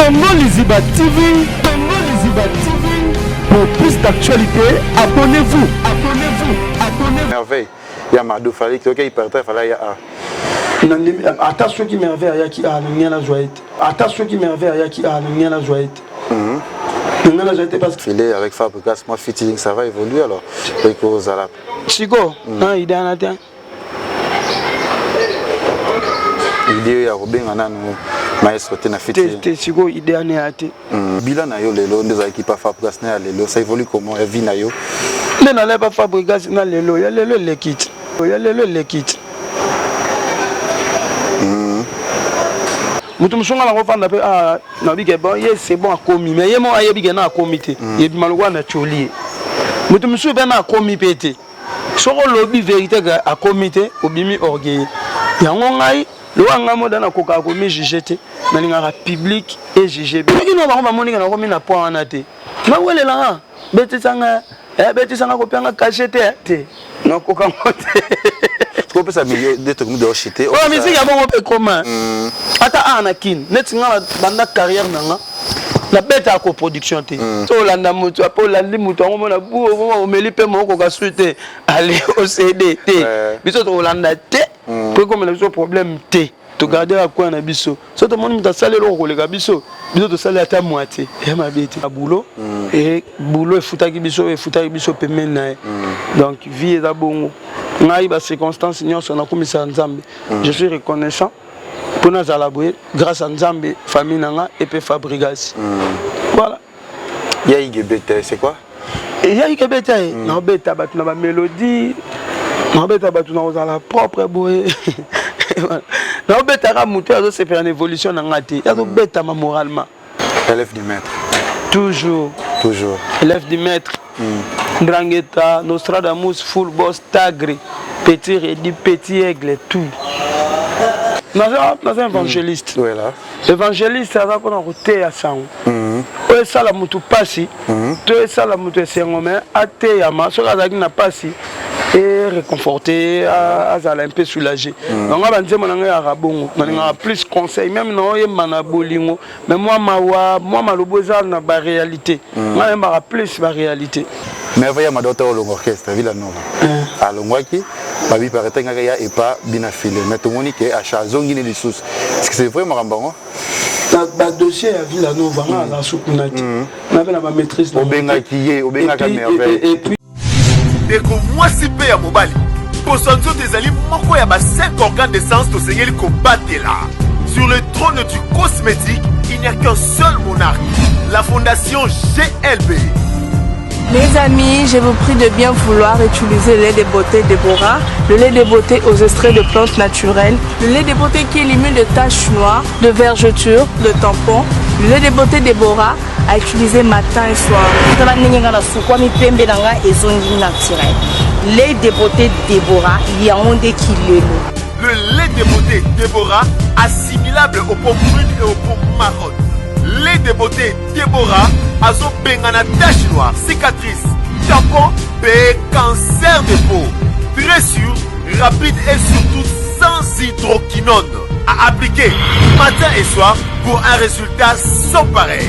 Congo Liziba TV, Congo Liziba TV. Pour plus d'actualités, abonnez-vous, abonnez-vous, abonnez-vous. Merveille. Ya Mado fallait que OK hyper fallait ya A. Ata soki Merveille ayaki a na ngai nazwa ye te. Ata soki Merveille ayaki a na ngai nazwa ye te. Na ngai nazwa ye te parce que Filet avec Fabregas, moi featuring ça va évoluer alors. Eko zala. Siko, na idée na te. Idée ya kobenga nanu maestro te na featuring. Te te siko idée na ya te. Bilan na yo lelo nde ezalaki pa Fabregas na ya lelo ça évolue comment ya vie na yo? Nde nalai pa Fabregas na lelo ya lelo eleki ti. Ya lelo eleki ti. Moto mosusu nga nakofanda mpe ah, nayebi ke bon ye c'est bon akomi mais ye moko ayebi ke na akomi te. Ebima lokola na tioli ye. Moto mosusu mpe na akomi mpe te. Soki olobi vérité ke akomi te obimi orgueilleux. Yango ngai lokola ngai moda nakokaka komi juge te, nalingaka public e juge. Soki no bango bamoni ke nakomi na point wana te, bawelelanga betisanga betisanga kopianga cachet te te nakoka ngo te. Kopesa milieu de tokomi de chiter. Oyo musique ya bongo mpe ekoma. Ata awa na Kin, neti nga banda carrière na nga nabetaka coproduction te. So olanda moto ape olandi moto yango mona bu omeli mpe mokoka su te ale ocd te. Biso tokolanda te po ekomela biso problème te. Togardera coin na biso. So tomoni moto asali eloko koleka biso, biso tosali ata moitié ya mabe te. Boulot et boulot efutaki biso, efutaki biso pembeni na ye. Donc vie eza bongo. Ngai ba circonstances nyonso nakumisa Nzambe. Je suis reconnaissant pour nazala boye grâce à Nzambe, famille na nga et pe Fabregas. Voilà. Ya Igebete, c'est quoi? Ya Igebete, na obeta bato na ba mélodie, na obeta bato na kozala propre boye. Na obetaka moto azosepela na évolution na nga te, azobetama moralement. Élève du maître. Toujours. Toujours. Élève du maître. Ndrangheta, Nostradamus, Full Boss, Tagre, Petit Redi, Petit Aigle, tout. Naza évangéliste. Voilà. Évangéliste aza mpona koteya sango. Oyo esala motu pasi, to esala motu esengo, mais ateyama soki azalaki na pasi et réconforté, azala un peu soulagé. Donc ba nzembo na ngai ya bongo, nalingaka plus conseil, même na oyemba na bolingo, mais moi mawa, moi malobo eza na ba réalité. Ngai nayembaka plus ba réalité. Merveille ya Madota olongo orchestre Villa Nova. Alongwaki babi paraît ngaka ya epa bina filé mais tomoni ke acha azongi ne lisusu. Est-ce que c'est vrai makambo yango? Na ba dossier ya Villa Nova nga aza sukuna te. Na pe na ba maîtrise na Obengaki ye, obengaka Merveille. Et puis ndeko mwasi mpe ya mobali, poso ya nzoto ezali moko ya ba 5 organes de sens tosengeli kobatela. Sur le trône du cosmétique, il n'y a qu'un seul monarque, la fondation GLB. Mes amis, je vous prie de bien vouloir utiliser le lait de beauté Déborah, le lait de beauté aux extraits de plantes naturelles, le lait de beauté qui élimine de taches noires, de vergetures, de tampons, le lait de beauté Déborah à utiliser matin et soir. Tala ndenge nga nasukwami pembe na nga ezongi naturel. Lait de beauté Déborah, yango nde kilelo. Le lait de beauté Déborah, assimilable aux peaux brunes et aux peaux marronnes. Lait de beauté Déborah, azobengana tache noire, cicatrice, tampon pe cancer de peau. Très sûr, rapide et surtout sans hydroquinone. À appliquer matin et soir pour un résultat sans pareil.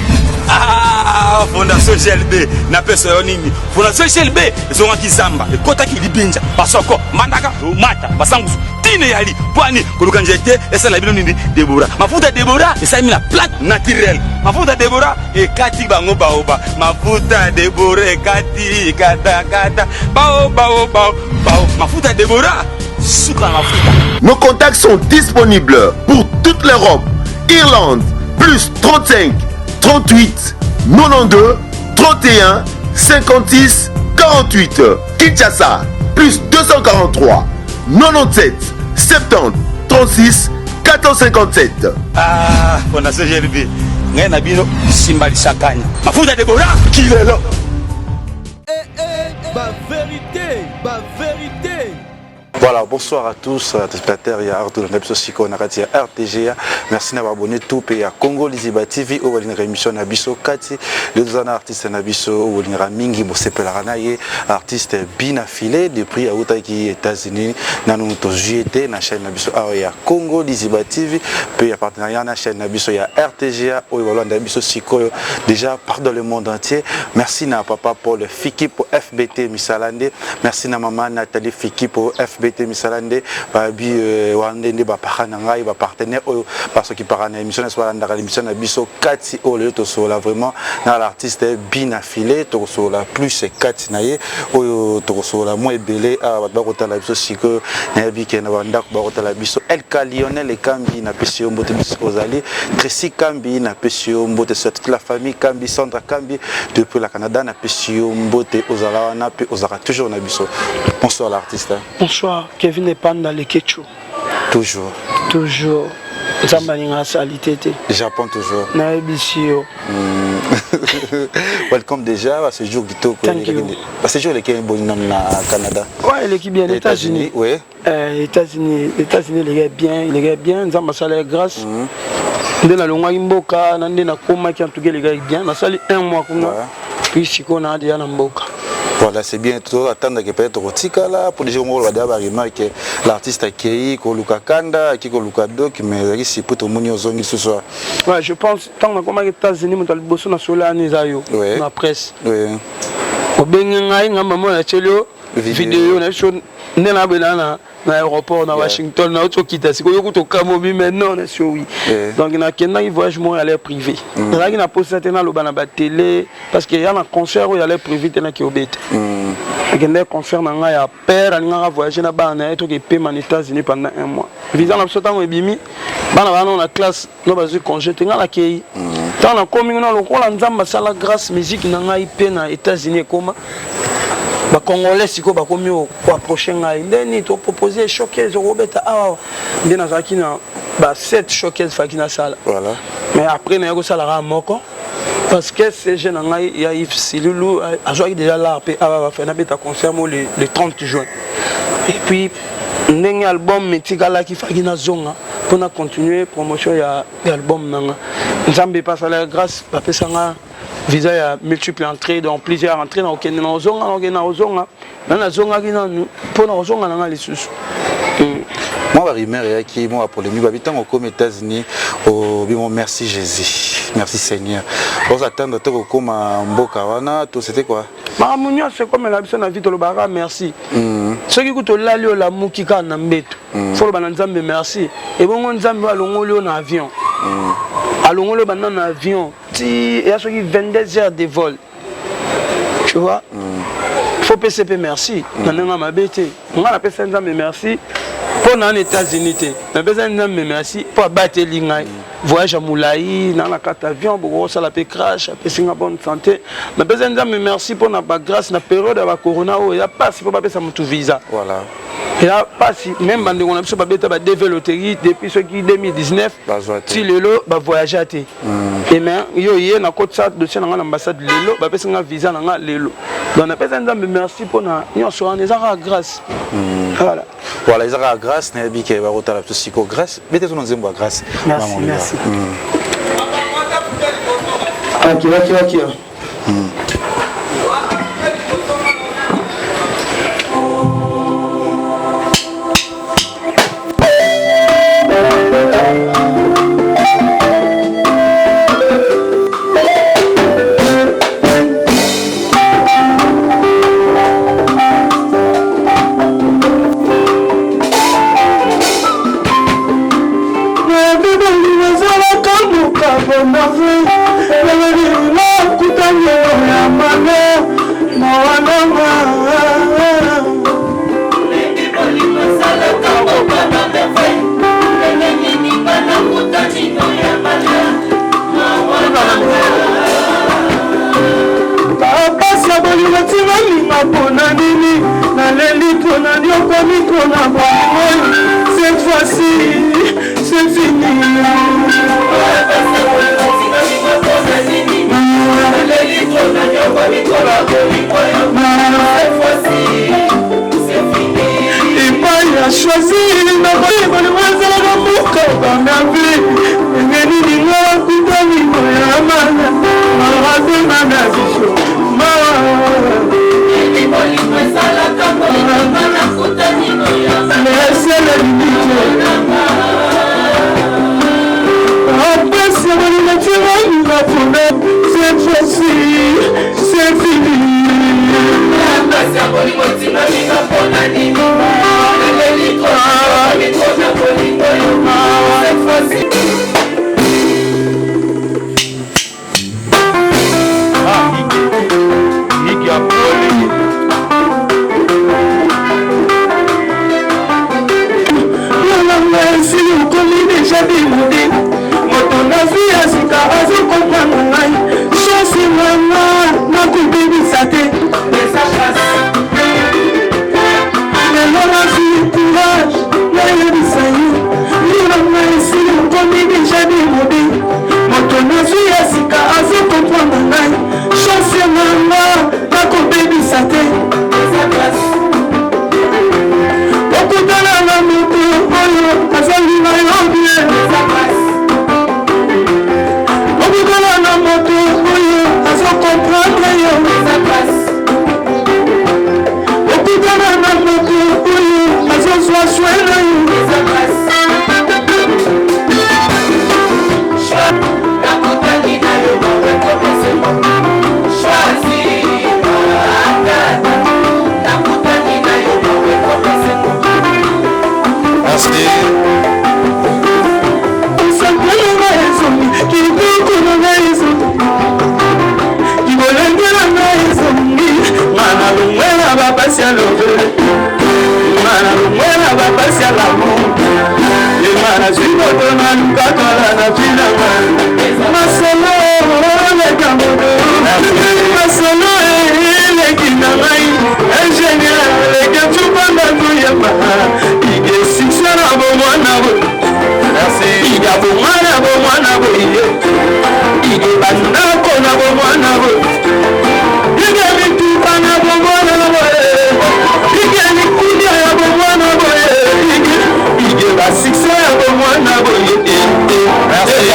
Ah, Fondation GLB, napesa yo nini? Fondation GLB ezongaki zamba, ekotaki libinja, basoko, mandaka, mata, basangusu, tine yali, pwani, koluka nzete, esala bino nini? Deborah. Mafuta Deborah esalemi na plante naturelle. Mafuta Deborah ekati bango baoba. Mafuta Deborah ekati kata kata bao bao bao bao. Mafuta Deborah suka mafuta. Nos contacts sont disponibles pour toute l'Europe, Irlande, plus 35 38 92 31 56 48. Kinshasa, plus 243 97 70 36 457. Ah, Fondation GLB, ngai na bino simba lisakanya. Mafuta Deborah kilelo. Eh, eh, ba vérité, ba vérité. Voilà, bonsoir à tous, téléspectateurs ya Arthur na biso siko na kati ya RTGA. Merci na abonné tout pe ya Congo Liziba TV o balingaka émission na biso kati. Les deux artistes na biso o balingaka mingi bosepelaka na ye artiste Bina Filet depuis autaki États-Unis nanu tozwi te na chaîne na biso awa ya Congo Liziba TV pe ya partenariat na chaîne na biso ya RTGA oyo balanda biso sikoyo déjà par dans le monde entier. Merci na papa Paul Fiki pour FBT Misalande. Merci na maman Nathalie Fiki pour FBT Misalande. Babi wande nde ba parents na ngai ba partenaire oyo parce que para na émission na sola ndaka émission na biso kati oyo lelo tosola vraiment na l'artiste Bina Filet tokosola plus kati na ye oyo tokosola mwa ebele awa bato bakotala biso sikoyo nayebi ke na bandako bakotala biso LK Lionel Ekambi napesi yo mbote biso ozali Tracy Kambi napesi yo mbote sur toute la famille Kambi Sandra Kambi depuis la Canada napesi yo mbote ozala wana mpe ozalaka toujours na biso. Bonsoir l'artiste. Bonsoir Kevin Epanda Lekecho. Toujours. Toujours. Nzambe alingaka salite te. Japon toujours. Nayebisi yo. Welcome déjà à ce jour kitoko. Thank you. À ce jour eleki boni nanu na Canada. Ouais, eleki bien États-Unis. Oui. États-Unis, États-Unis eleki bien, eleki bien, Nzambe asala grâce. Nde nalongwaki mboka na nde nakomaki en tout cas eleki bien. Nasali un mois kuna. Puis sikoyo na déjà na mboka. Voilà, c'est bien. Tout attendre que peut-être kotikala pour déjà moko ba ba remarque l'artiste akei koluka kanda akei koluka doc mais ezalaki surpris tomoni ozongi lisusu. Ouais, je pense ntango nakomaki États-Unis moto ya liboso na solo wana eza yo na presse. Obengi ngai ngai mama natieli yo video na biso nde nabela na na aéroport na Washington na okita sikoyo kutu okamobi mais non na sio oui. Donc nakendaki voyage moko ya l'air privé. Nazalaki na posa te naloba na batele parce que ya na concert oyo ya l'air privé te naki obeta. Nakendaki concert na ngai ya père alingaka voyager na bana na ye toke epema na États-Unis pendant un mois. Visa na biso ntango ebimi bana bana na classe no bazwi congé te ngai nakei. Ntango nakomi kuna lokola Nzambe asala grâce musique na ngai mpe na États-Unis ekoma bacongolais sikoyo bakomi koapproche ngai ndeni topropose showcase okobeta awa nde nazalaki na ba 7 showcase faki nasala. Mais après naye kosalaka moko parce que CG na ngai ya Yves Silulu azwaki déjà l'art mpe awa bafa nabeta concert mo le 30 juin. Et puis ndenge album etikalaki faki nazonga mpona continuer promotion ya album nanga. Nzambe epasala grâce bapesanga visa ya multiple entrée donc plusieurs entrées na okende na ozonga na okende na ozonga na nazongaki nanu mpona kozonga na nga lisusu. Moi ba rumeur eyaki moi ba polémique babi ntango okomi États-Unis obimo merci Jésus merci Seigneur ozo attendre te kokoma mboka wana to c'était quoi? Makambo nyonso ekomela biso na vie tolobaka merci. Soki kutu olali olamuki kaka na mbeto foloba na Nzambe merci. Ebongo Nzambe alongoli yo na avion, alongoli yo banda na avion ti eya soki 22 heures de vol, tu vois. Faut pesa mpe merci na ndenge mabe te. Nga napesa Nzambe merci mpo na na États-Unis te, napesa Nzambe merci mpo abateli ngai voyage ya molai na na kati avion bokosala mpe crash apesi nga bonne santé. Napesa Nzambe merci mpo na bagrâce na période ya bacorona oyo eza mpasi mpo bapesa motu visa. Eza mpasi même bandeko na biso babeta ba DV loterie depuis soki 2019 ti lelo bavoyage te. Et mais yo ye nakotisa dossier na nga na ambassade lelo bapesi nga visa na nga lelo. Donc napesa Nzambe merci mpo na nyonso wana eza kaka grâce. Voilà. Voilà, eza kaka grâce nayebi ke bakotala biso siko grâce bete so na nzembo ya grâce. Merci, merci. Ok, ok, ok. Mpona nini naleli mpona niokomi mpona bolingo cette fois-ci c'est fini. Epai Cette fois-ci, c'est fini. Cette fois-ci. Esili okomi deja demode, moto nazwi ya sika azokomprendre ngai, chance nanga nakobebisa te. Lelo nazwi courage nayebisa ye lilanga esili okomi deja demode, moto nazwi ya sika azokomprendre ngai, chance nanga nakobebisa te. Okutana na moto oyo azalinga yo bien, okutana na moto oyo azokomprendre yo, okutana na moto oyo azozwa soin na yo. Merci. Osantelanga ezongi, kitoko na ngai ezongi, kibolenge na ngai ezongi. Nga na longwela bapasi ya love, nga na longwela bapasi ya lamour, nga nazwi moto nalukakala na filanga. Masolo eleka moto, masolo eleki na ngai. Ingénieur eleki cupanda koyemba ige succès na bomwana bo. Merci. Iga bomwana, bomwana boye, ige bandako na bomwana bo, ige mituka na bomwana boye, ige likudia ya bomwana boye, ige basuccès ya bomwana boye. Merci.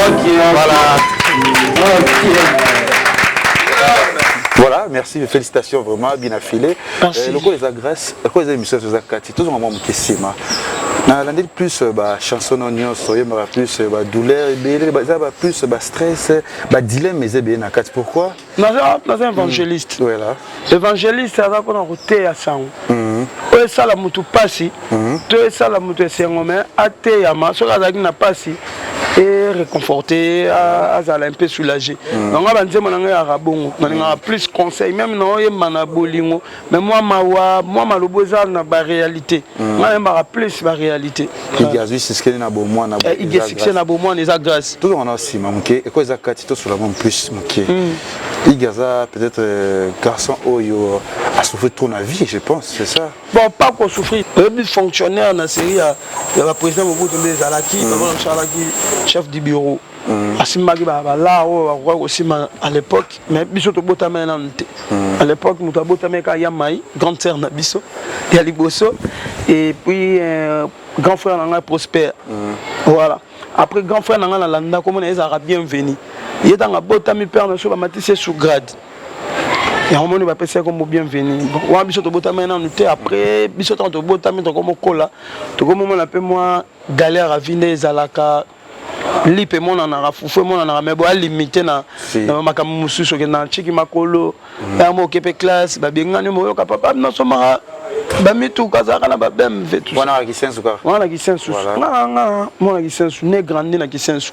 Ok. Voilà. Ok. Voilà, merci, félicitations vraiment, bien affilé. Merci. Loko eza grâce, loko eza émission eza kati, tozonga mwa moke nsima. Nalandeli plus ba chanson no nyonso, oyembaka plus ba douleur ebele, eza ba plus ba stress, ba dilemme eza ebele na kati. Pourquoi? Naza évangéliste. Voilà. Évangéliste aza mpona koteya sango oyo esala motu mpasi to esala motu esengo, me ateyama soki azalaki na mpasi e réconforté, azala un peu soulagé. Donc nga banzembo na ngai yaka bongo, nalingaka plus conseil. Même na oyemba na bolingo, mais mwa mawa, mwa malobo eza na baréalité. Nga nayembaka plus baréalité. Ige azwi succès na bomwana. Ige succès na bomwana eza grâce. Tozonga na nsima moke, eko eza kati, tosola mwa plus moke. Ige aza peut-être garçon oyo asouffrir trop na vie, je pense, c'est ça? Bon, pas kosouffrir. Oyebi, fonctionnaire na série ya baprésident Mobutu nde ezalaki. Papa na biso azalaki chef du bureau, asimbaki bala oyo bakoka kosimba à l'époque, mais biso tobotama nanu te à l'époque. Moto abotama kaka ya mai, grande sœur na biso ya liboso, et puis grand frère na ngai Prosper. Voilà. Après, grand frère na ngai nalanda komona ezalaka Bienvenu. Ye ntango abotami, père na biso bamatisi ye sous grade, yango moni bapesi ye kombo Bienvenu. Bon, wana biso tobotami nanu te. Après, biso ntango tobotami, tokomokola, tokomomona mpe mwa galère ya vie nde ezalaka. Lipe emonanaka, fufu emonanaka, mais boya limité na Si. na makambo mosusu. Okenda na ntiki makolo yango, oke mpe classe, babengani, moyoka papa nasomaka bamituka, azalaka na ba BMW, tout ça. Wana kaka Kisensu kaka? Wana na Kisensu. Voilà. Nga mwana Kisensu, né, grandi na Kisensu.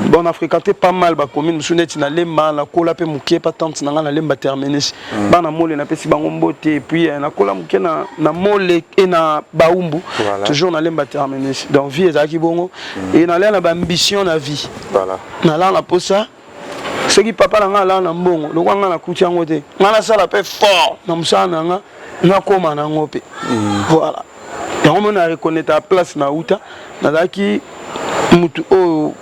Bon, na fréquenté pas mal bacommune mosusu neti na Lemba, nakola mpe moke pa tante na nga na Lemba Terminus. Bana Mole, napesi bango mbote. Et puis nakola moke na Mole e na Baumbu. Voilà. Toujours na Lemba Terminus. Donc vie ezalaki bongo e nalia na baambition na vie. Voilà. Nalala na posa soki papa na nga alala na mbongo lokwa nga nakuti yango te, nga nasala mpe fort na mosala na nga, nakóma nango mpe. Voilà, yango mo na reconnaître place na uta. Nazalaki mutu oyo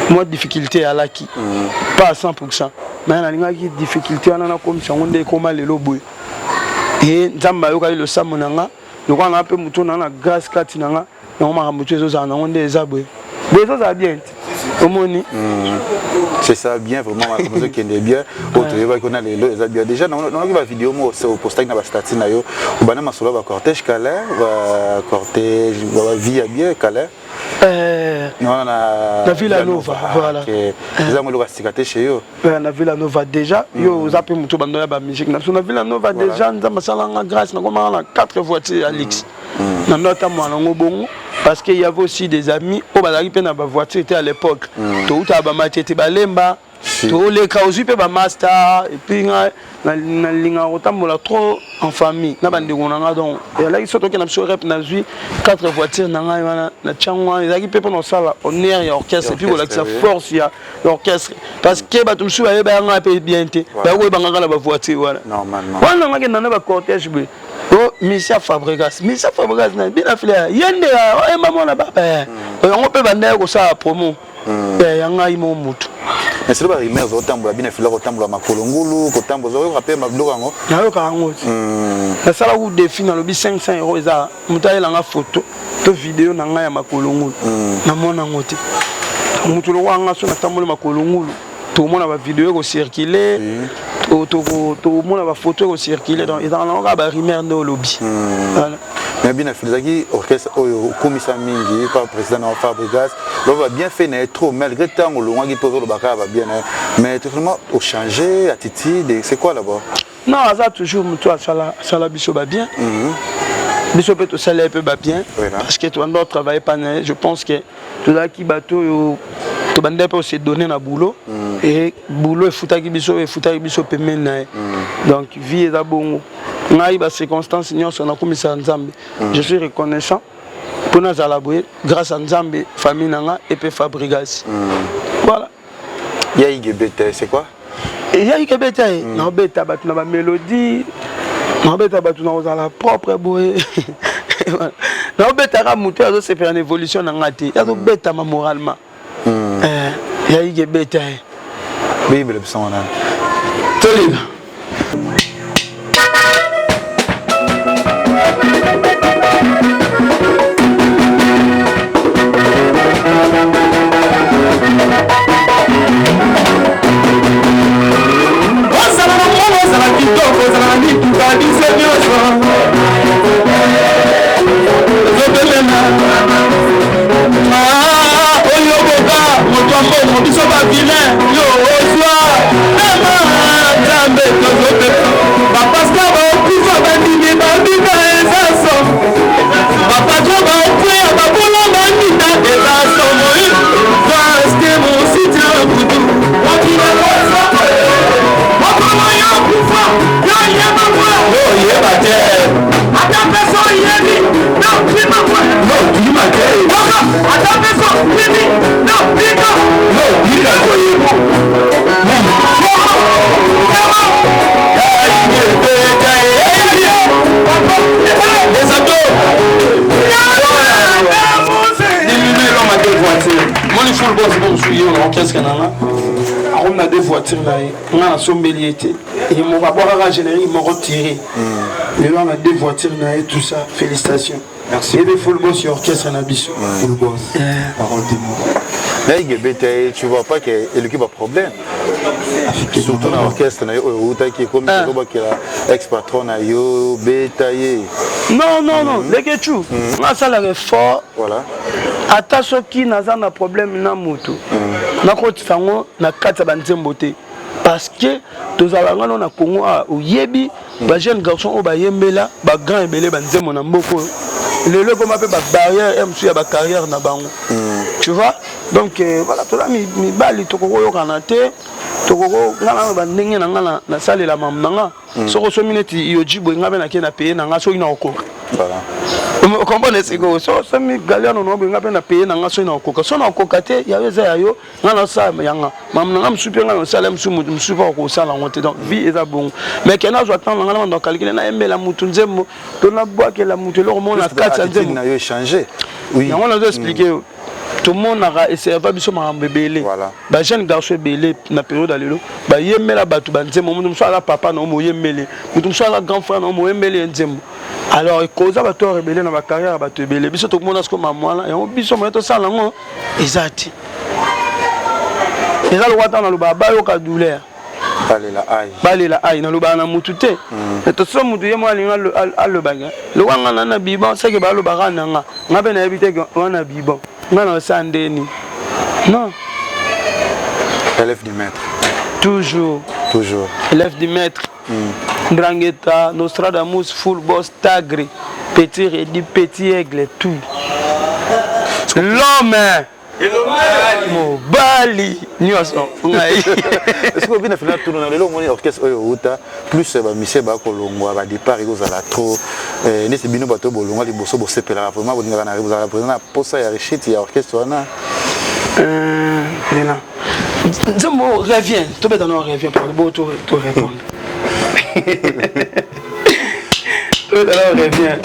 mwa difficulté alaki pas à 100, mais nalingaki difficulté wana nakomisa yango nde ekóma lelo boye. E Nzambe ayokaki losambo na nga, lokola nga mpe motu na na grâce kati na nga, yango makambo tu ezozala nango nde eza boye boye, ezozala bien te, omoni. C'est ça, bien vraiment, makambo ezokende bien. Oyo toyebaki ona lelo eza bien. Déjà namonaki bavideo mo opostaki na bastati na yo, obanda masolo ya bacortège, calin bacortège, bavie ya bien, calin. Euh, na Villa Nova, voilà. Eza ngo eloko sika te chez yo. Na Villa Nova déjà, yo oza mpe moto bando ya ba musique na biso na Villa Nova déjà. Nzambe asalanga grâce, nakomaka na 4 voitures ya luxe na ndo ata mwana yango bongo, parce que y avait aussi des amis oyo bazalaki mpe na bavoiture te à l'époque. Toutaka bamatete, balemba, toleka, ozwi mpe bamaster. Et puis nga nalingaka kotambola trop en famille na bandeko na nga. Donc ezalaki so toke na biso rep, nazwi 4 voiture na ngai wana na tiango wana, ezalaki mpe mpona kosala honneur ya orchestre et puis kolakisa force ya orchestre, parce que bato mosusu bayeba ya ngai mpe bien te, baye koyeba nga na bavoiture wana. Wana nga kenda na bacortège boye o Misia Fabregas, Misia Fabregas na bina file ye nde oyemba mwana baba yango mpe bandaya kosala promo ya ngai mo mutu. Mais selo barumeur ozotambola, bina fila kotambola makolo ngulu, kotambola, ozoyoka mpe biloko yango? Nayoka yango te. Nasalaki défi, nalobi 500 euro eza moto ayelanga photo to video na ngai ya makolo ngulu. Namona yango te. Moto lokola nga, so natamboli makolo ngulu, tokomona bavideo ekocircule, tokomona bafoto ekocircule. Donc ezalaka nango kaka barumeur nde olobi. Voilà. Mais bina fili ezalaki orchestre oyo okumisa mingi par président na Fabregas, loba bien fait na ye trop, malgré ntango olongwaki mpe ozoloba kaka babien na ye, mais totalement ochanger attitude, c'est quoi d'abord? Non, aza toujours moto asala, asala biso babien, biso mpe tosala ye mpe babien, parce que tobanda kotravaille pa na ye. Je pense que tozalaki bato oyo tobanda mpe ose donner na boulot, et boulot efutaki biso, efutaki biso pembeni na ye. Donc vie eza bongo. Ngai bacirconstance nyonso nakumisaka Nzambe, je suis reconnaissant mpo nazala boye grâce à Nzambe, famille na nga et mpe Fabregas, voilà. Ya Igebete, c'est quoi? Ya Igebete ye, naobeta bato na bamélodie, naobeta bato na kozala propre boye, naobetaka moto oyo azosepela na évolution na nga te, azobetama moralement. Ya Igebete ye. Beyibela biso wana. Tolinga. Ozala na mbongo, ozala kitoko, ozala na mituka, biso nyonso tozobelema oyo boka moto ya mbongo, biso bavilain yo ozwa ema. Nzambe, tozobela bapasteur baokufa, bandimi babika, eza somo. Bapatron baokweya, babolo bandita, eza somo. Paske mositi ya kutu mokolo yo kufa, yo yeba mwa, yo yeba te, ata mpe so oyebi na okima mwa, yo okima te, ata mpe so okimi na obika, yo obika koyeba. Les ados, l'homme a deux voitures. Moni full boss bo mosusu ye na orchestre na nga, akomi na deux voitures na ye. Nga nasombeli ye te, ye moko abwakaka générique moko tiré. Lelo na deux voitures na ye, tout ça, félicitations. Merci. Ye mpe full boss ya orchestre na biso. Full boss. Parole de mot. Na Igebete, tu vois pas que eluki baproblème, surtout na orchestre na yo oyo outaki, ekomi kozobakela ex patron na yo, beta ye? Non, non, non, lekechu, nga asalaka effort. Voilà. Ata soki naza na problème na motu, nakotisa yango na kati ya banzembo te, parce que tozala ngano na Congo awa, oyebi bajeune garçon oyo bayembela bagrand ebele banzembo na mboka oyo, lelo ekoma mpe babarrière ya mosusu ya bacarrière na bango, tu vois. Donc voilà, toza mibali, tokoki koyokana te, tokoko nga na bandenge na nga nasalela mamu na nga. Soki osomi neti yoji boye, nga mpe nakei na paye na nga soki na kokoka. Comprendre sikoyo, so osomi galiano na boye, nga mpe na paye na nga soki na kokoka. So na kokoka te, yayo eza ya yo, nga nasala yanga mamu na nga mosusu mpe nga nasala mosusu, motu mosusu mpe akosala yango te. Donc vie eza bongo. Mais ke nazwa temps na nga na bando calcule, nayembela motu nzembo to nabwakela motu eloko moko na kati ya nzembo na yo échanger. Yango nazo explique yo, tomonaka eserva biso makambo ebele. Bajeune garçon ebele na période ya lelo bayembela bato banzembo. Moto mosusu aza papa na yo, moyembeli, moto mosusu aza grand frère na yo, moyembeli ye nzembo. Alors ekoza bato oyo ebele na bacarrière ya bato ebele. Biso tokomona siko mamu wana yango, biso moye tosala yango eza te. Eza lokwa ntango nalobaka bayoka douleur. Balela ai. Balela ai, nalobaka na mutu te. Toso mutu ye moko alingi alobaka lokwa nga na biban seke balobaka na nga, nga mpe nayebi te wana biban. Nga na osala ndeni. Non. Élève du maître. Toujours. Toujours. Élève du maître. Ndrangheta, Nostradamus, Full Boss, Tagre, Petit Reddy, Petit Aigle, tout. L'homme mobali nyonso ngai. Soki obina fina tunu na lelo, omoni orchestre oyo outa plus bamisie bakolongwa, badépart ekozala trop. Neti bino bato oyo bolongwa liboso, bosepelaka vraiment, bolingaka na bozalaka vraiment na posa ya réussite ya orchestre wana? Nena nzembo revient, tobeta no revient bo to répondre, tobeta no revient.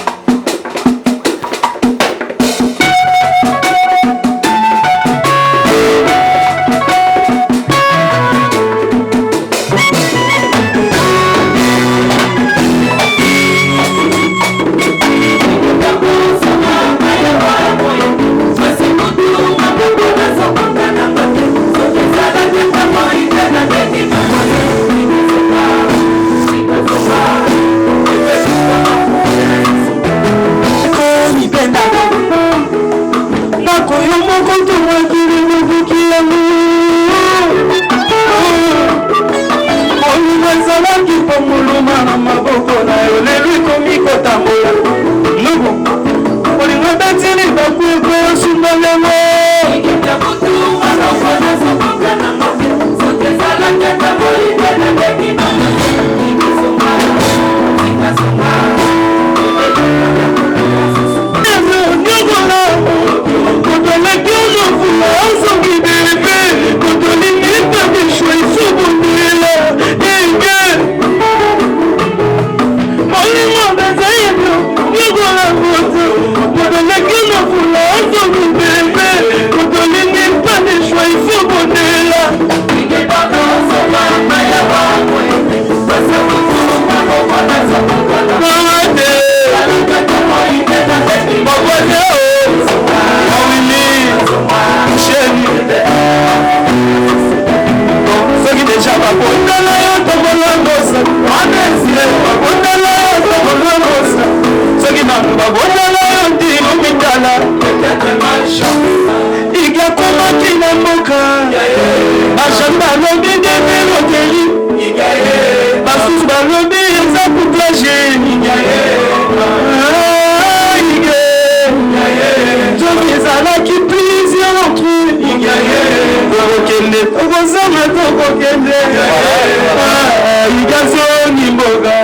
Ndako yo moko tongakili mobuki yango, bolingo ezalaki pongoluma na maboko na yo, lelo ekomi kotambola nduku. Bolingo ebetili bakwekwe, osundoli yango. Kotoleki olofula azongi bebe, kotolingi tabishwa isobondela enge. Bolingo bezayebyo nyokola moto, kotoleki olofula azongi bebe, kotolingi tabishwa isobondela. Soki deja babondela yo, tokolongosa babondela yo, tokolongosa. Soki nanu babondela yo, ndimo mitala igakomaki na mboka. Bajami balobi develoteri, basusu balobi eza couplage. Soki ezalaki plusieurs entrées, tokokende, tokozonga, tokokende. Igazongi mboka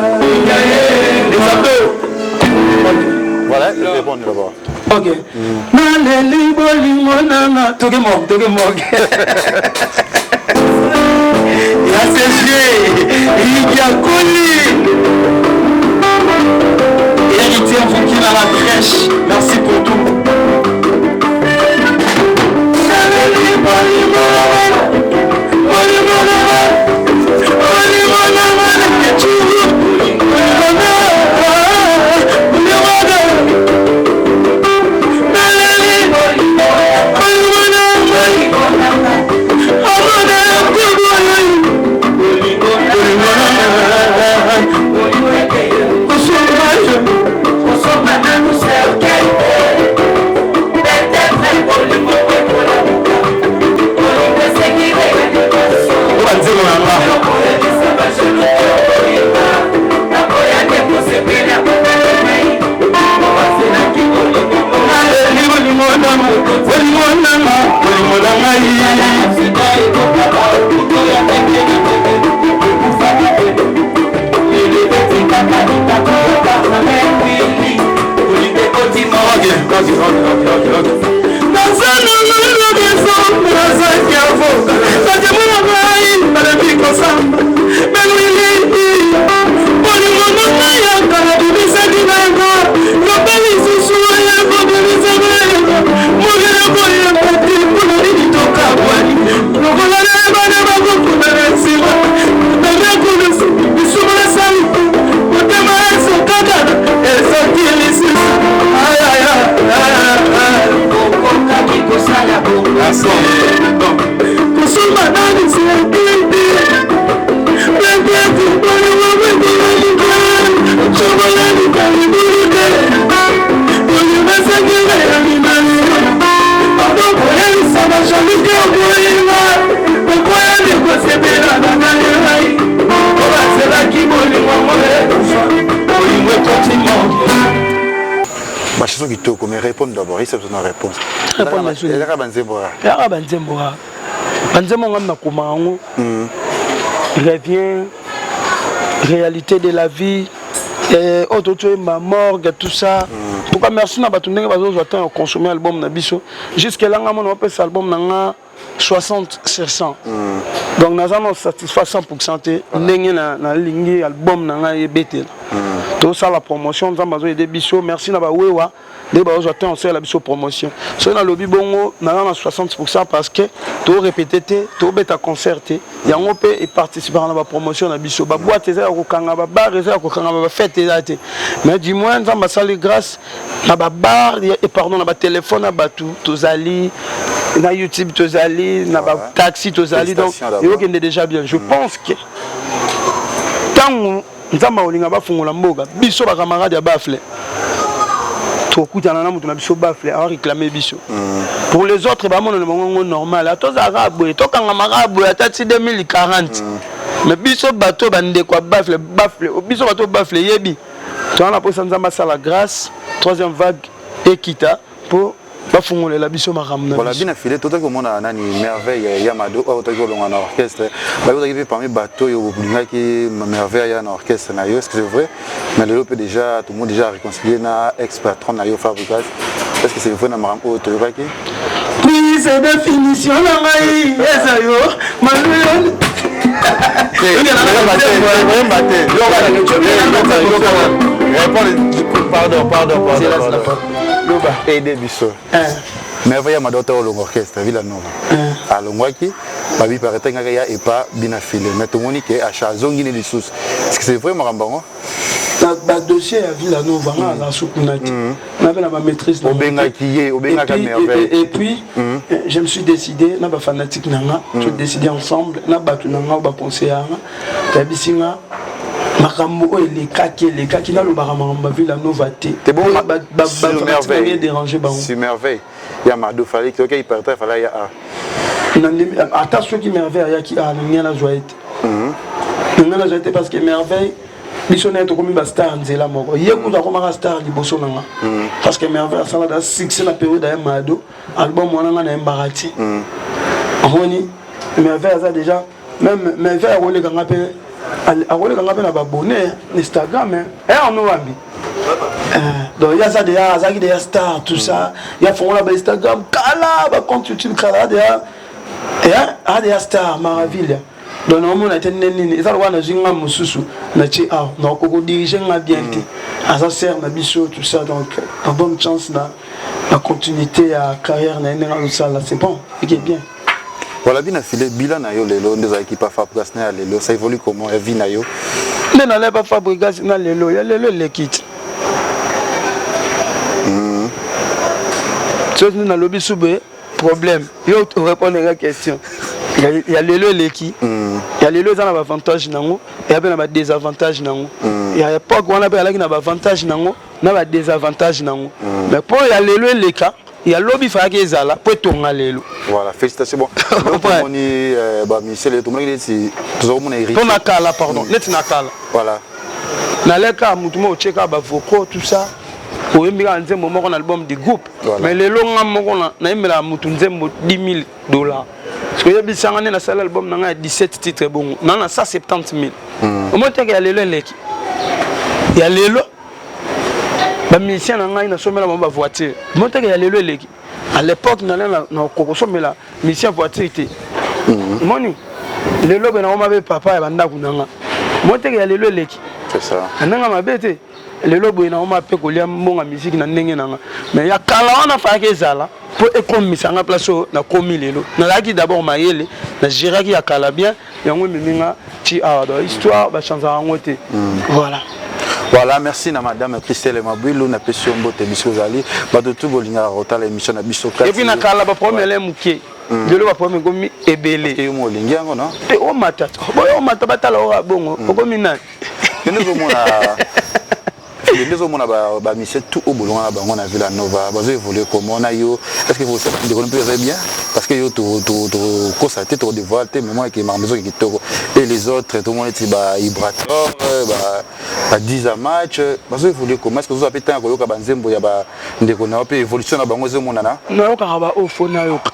eza peu. Voilà, répondre d'abord. Ok, naleli bolingo nanga, toke mok, toke mok ya CG Igiakoli, héritier Mfukila, la crèche, merci pour tout. Naleli bolingo nanga, bolingo nanga, bolingo nanga, leketulu, bolingo nanga, bolingo nanga. Naleli bolingo nanga, amona bolingo nanga, kosomba yo. Banzembo na nga. Naleli bolingo nanga, bolingo nanga, bolingo na ngai. Ok. Nazaki avoka, batemona ngai balebi kosamba belwili. Bolingo na ngai ya kala bimisaki nango, loba lisusu oyeko bimisaki yango. Mokili koyeba te mpona nini tokabwani, lokola nayebana bakokuna na nsima namekulusu lisumu nasali, motema esokaka esoki lisusu. Ayaya. Kosomba nani sekete peut-être bolingo bekololike cokolani kalibulike bolingo esengenga ya mibale. Oluki okoyinga okoya nde kosepela na ngai po bazelaki bolingo yango ekufa bolingo ekoti morgue. Ba chanson kitoko mais répondre d'abord yesa biso na réponse. Ezaka banzembo kaka. Ezaka banzembo kaka. Banzembo ngam nakoma yango. Revient réalité de la vie oyo totoyemba morgue tout ça. En tout cas merci na bato ndenge bazozwa temps ya consommer album na biso. Jusque là nga mona opesa album na nga 60 sur 100. Donc naza na satisfait 100% te ndenge nalingi album na ngai ebetela. Tosala promotion nzambe azoyede biso. Merci na bawewa nde bazozwa temps osala biso promotion. Soki nalobi bongo naza na 60% parce que torépété te, tobeta concert te. Yango mpe eparticipaka na bapromotion na biso. Baboîte eza ya kokanga, babar eza ya kokanga, bafête eza te. Mais du moins nzambe asali grâce na babar et pardon na batelefone ya bato tozali na YouTube, tozali na bataxi, tozali. Donc eyokende déjà bien. Je pense que ntango nzambe akolinga bafungola mboka, biso bacamarade ya bafle tokutana na moto na biso bafle aréclame biso. Pour les autres bamonana bango ngo normal, tozalaka boye, tokangamaka boye ata ti 2040. Mais biso bato bandeko ya bafle, bafle biso bato bafle yebi toza na mposa nzambe asala grâce, troisième vague ekita mpo bafungolela biso makambo na Voilà, bina file totaki komona nani Merveille ya Mado oyo otaki kolonga na orchestre. Babi ozalaki mpe parmi bato oyo bolingaki Merveille ya na orchestre na yo. Est ce que c'est vrai? Mais lelo mpe déjà tout le monde déjà réconcilié na ex patron na yo Fabregas. Est ce que c'est vrai na makambo oyo toyokaki? Prise définition na ngai eza yo maluyo. Pardon, pardon, pardon, pardon. Aide biso. Merveille ya Mado olonga orchestre Villa Nova, alongwaki, babi paretengaka ya epa bina file, mais tomoni ke acha azongi ne lisusu. Est-ce que c'est vrai makambo yango? Na badossier ya Villa Nova, nga aza sukuna te, nabe na bamaîtrise. Obengaki ye, obengaka Merveille? Et puis je me suis décidé na bafanatique na nga, to décidé ensemble na bato na nga oyo baconseiller nga, tayebisi nga makambo oyo elekaki elekaki. Nalobaka makambo ya Villa Nova te, bafanatique déranger bango. Sur Merveille ya Mado, fallait que oke hypertre, fallait ya a Ata soki Merveille ayaki a na ngai, nazwa ye te, na ngai nazwa ye te, parce que Merveille, biso na ye tokomi bastar nzela moko. Ye kutu akomaka star liboso na nga, parce que Merveille asalaka succès na période ya Mado. Album wana nga nayembaka ti omoni Merveille aza déjà même. Merveille akoleka nga mpe, akoleka nga mpe na babone Instagram ono wambi. Donc ye aza déjà, azalaki déjà star, tout ça. Ya fongola ba Instagram kala, bacompte YouTube kala déjà, aza déjà star Maraville. Donc naomona te nde nini eza lokola nazwi nga mosusu natie awa, nakoki kodirige nga bien te. Aza sere na biso, tout ça. Donc na bonne chance na continuité ya carrière na ye ndenge azosala, c'est bon, eke bien. Voilà, bina file bilan na yo lelo nde ozalaki pa Fabregas na ya lelo, ça évolue comment ya vie na yo? Nde nalai pa Fabregas na lelo, ya lelo eleki ti soki nde nalobi su boye problème. Yo orépondre nga question ya lelo eleki. Ya lelo eza na baavantage nango, eya mpe na badésavantage nango. Ya époque wana mpe alaki na baavantage nango na badésavantage nango, mais mpo ya lelo eleka ya lobi, fayaki ezala mpo etonga lelo. Voilà, félicitations. Bon, tomoni bamusicien tomonaki neti toza komona. Mpo na kala, pardon, neti na kala naleka motu moko otie kaka bavocaux, tout ça, oyembi kaka nzembo moko na album du groupe. Mais lelo nga moko nayembelaka motu nzembo 10 000 $, parce que oyebisanga nde nasali album na ngai ya 17 titre, bongo naa na 170 000. Omoni teke ya lelo eleki ya lelo. Bamusicien na ngai nasomela bango bavoiture. Omoni teke ya lelo eleki. À l'époque nale nakokosomela musicien voiture te. Omoni lelo boye nakoma mpe papa ya bandako na nga. Omoni teke ya lelo eleki na ndenge mabe te. Lelo boye nakoma mpe kolia mbongo ya musique na ndenge na nga. Mais ya kala wana fayaki ezala mpo ekomisa nga place oyo nakomi lelo. Nazalaki d'abord mayele, nagéraki ya kala bien, yango ememi nga ti awa. Donc histoire bachangeaka yango te, voilà. Voilà, merci na madame Christelle Mabwilu, napesi yo mbote. Biso ozali bato tu bolingaka kotala émission na biso. Et puis na kala baproblème ele moke, lelo baproblème ekomi ebele. Yo mo olingi yango, non? Te, omata boye, omata batala oyo bongo okomi nani? Kende ozomona. Très bien. Nde ozomona bamusicien tout oyo bolonga na bango na Villa Nova bazo évoluer comment na yo? Est ce que ndeko mpe eza bien? Parce que yo tokosa te, tokodévoile te, mais moi eke makambo ezoki kitoko. Et les autres, tomona neti ba Ibrator, ba 10 à match, bazo évoluer comment? Est ce que ozozwa mpe ntango ya koyoka banzembo ya bandeko na yo mpe évolution na bango ezomonana? Nayokaka baoyo fo nayoka,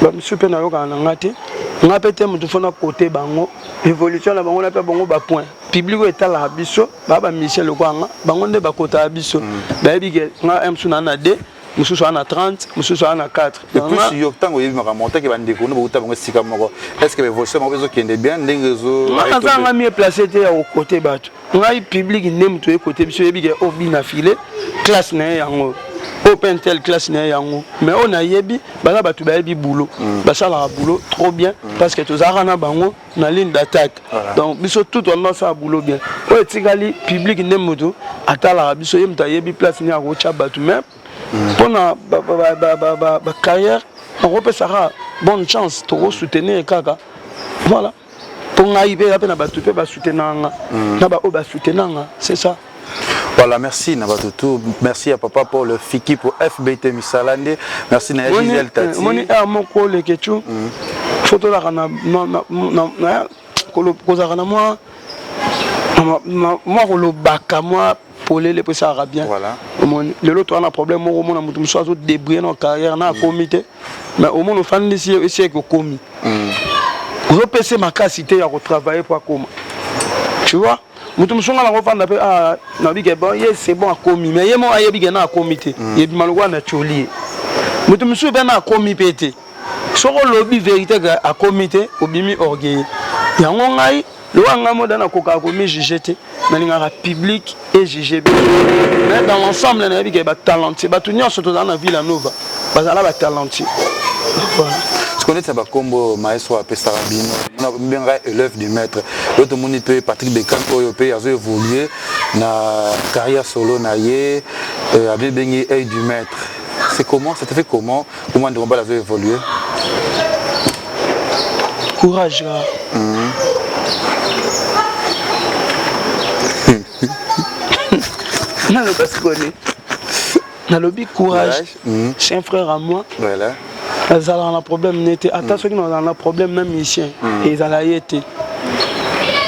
bamisusu mpe nayokaka na nga te. Nga mpe te motu fo na kote bango évolution na bango, na mpe bango bapoint public oyo etalaka biso. Baa bamusicien lokola nga, bango nde bakotaka biso, bayebi ke nga mosusu naa na 2, mosusu aa na 30, mosusu aa na 4. Et plus yo, ntango oyebi makambo otaki, bandeko no bouta bango esika moko, est ce que baévolution bango ezokende bien ndenge ezo? Nga naza nga mieux placé te ya kokote bato. Ngai public nde moto ekote biso, oyebi ke oyo bina file classe na ye yango, oyo mpe intel classe na ye yango. Mais oyo nayebi, baza bato bayebi boulot, basalaka boulot trop bien, parce que tozalaka na bango na ligne d'attaque. Donc biso tout wana basala boulot bien. Oyo etikali public nde moto atalaka biso, ye moto ayebi place nini akotya bato. Mais mpona bacarrière, nakopesaka bonne chance, tokosoutenir kaka, voilà. Mpo ngai mpe eza mpe na bato mpe basoutenaka nga na baoyo basoutenanga, c'est ça. Voilà, merci na bato tout. Merci à papa Paul Fiki pour FBT Misalande. Merci na Gisèle Tati. Moni air moko leketu, faut tozalaka na kozalaka na mwa kolobaka mwa polele mpo esalaka bien. Omoni lelo toza na problème moko, omona moto mosusu azodébrouille na carrière na akomi te, mais omona ofandisi ye esi eke okomi, ozopesa makasi te ya kotravailler po akoma, tu vois. Moto mosusu nga nakofanda mpe nayebi ke bon, ye c'est bon akomi, mais ye moko ayebi ke na akomi te, ebima lokola na tioli ye. Moto mosusu mpe na akomi mpe te, soki olobi vérité ke akomi te, obimi orgueilleux. Yango ngai lokola ngai moda nakokaka komijuge te, nalingaka public ejuge bien. Mais dans l'ensemble, nayebi ke batalentier, bato nyonso tozala na Villa Nova, bazala batalentier, voilà. Sikoyo neti na bakombo maestro apesaka bino, mbengaka élève du maître, oyo tomoni mpe Patrick Bekan oyo mpe azo évolue na carrière solo na ye, abebengi œil du maître. C'est comment ça te fait? Comment ndeko mobali azo évolue? Courage kaka. Naloba sikoni, nalobi courage. C'est un frère à moi. Nazalaka na problème ne te. Ata soki nazala na problème na musicien, ezala ye te.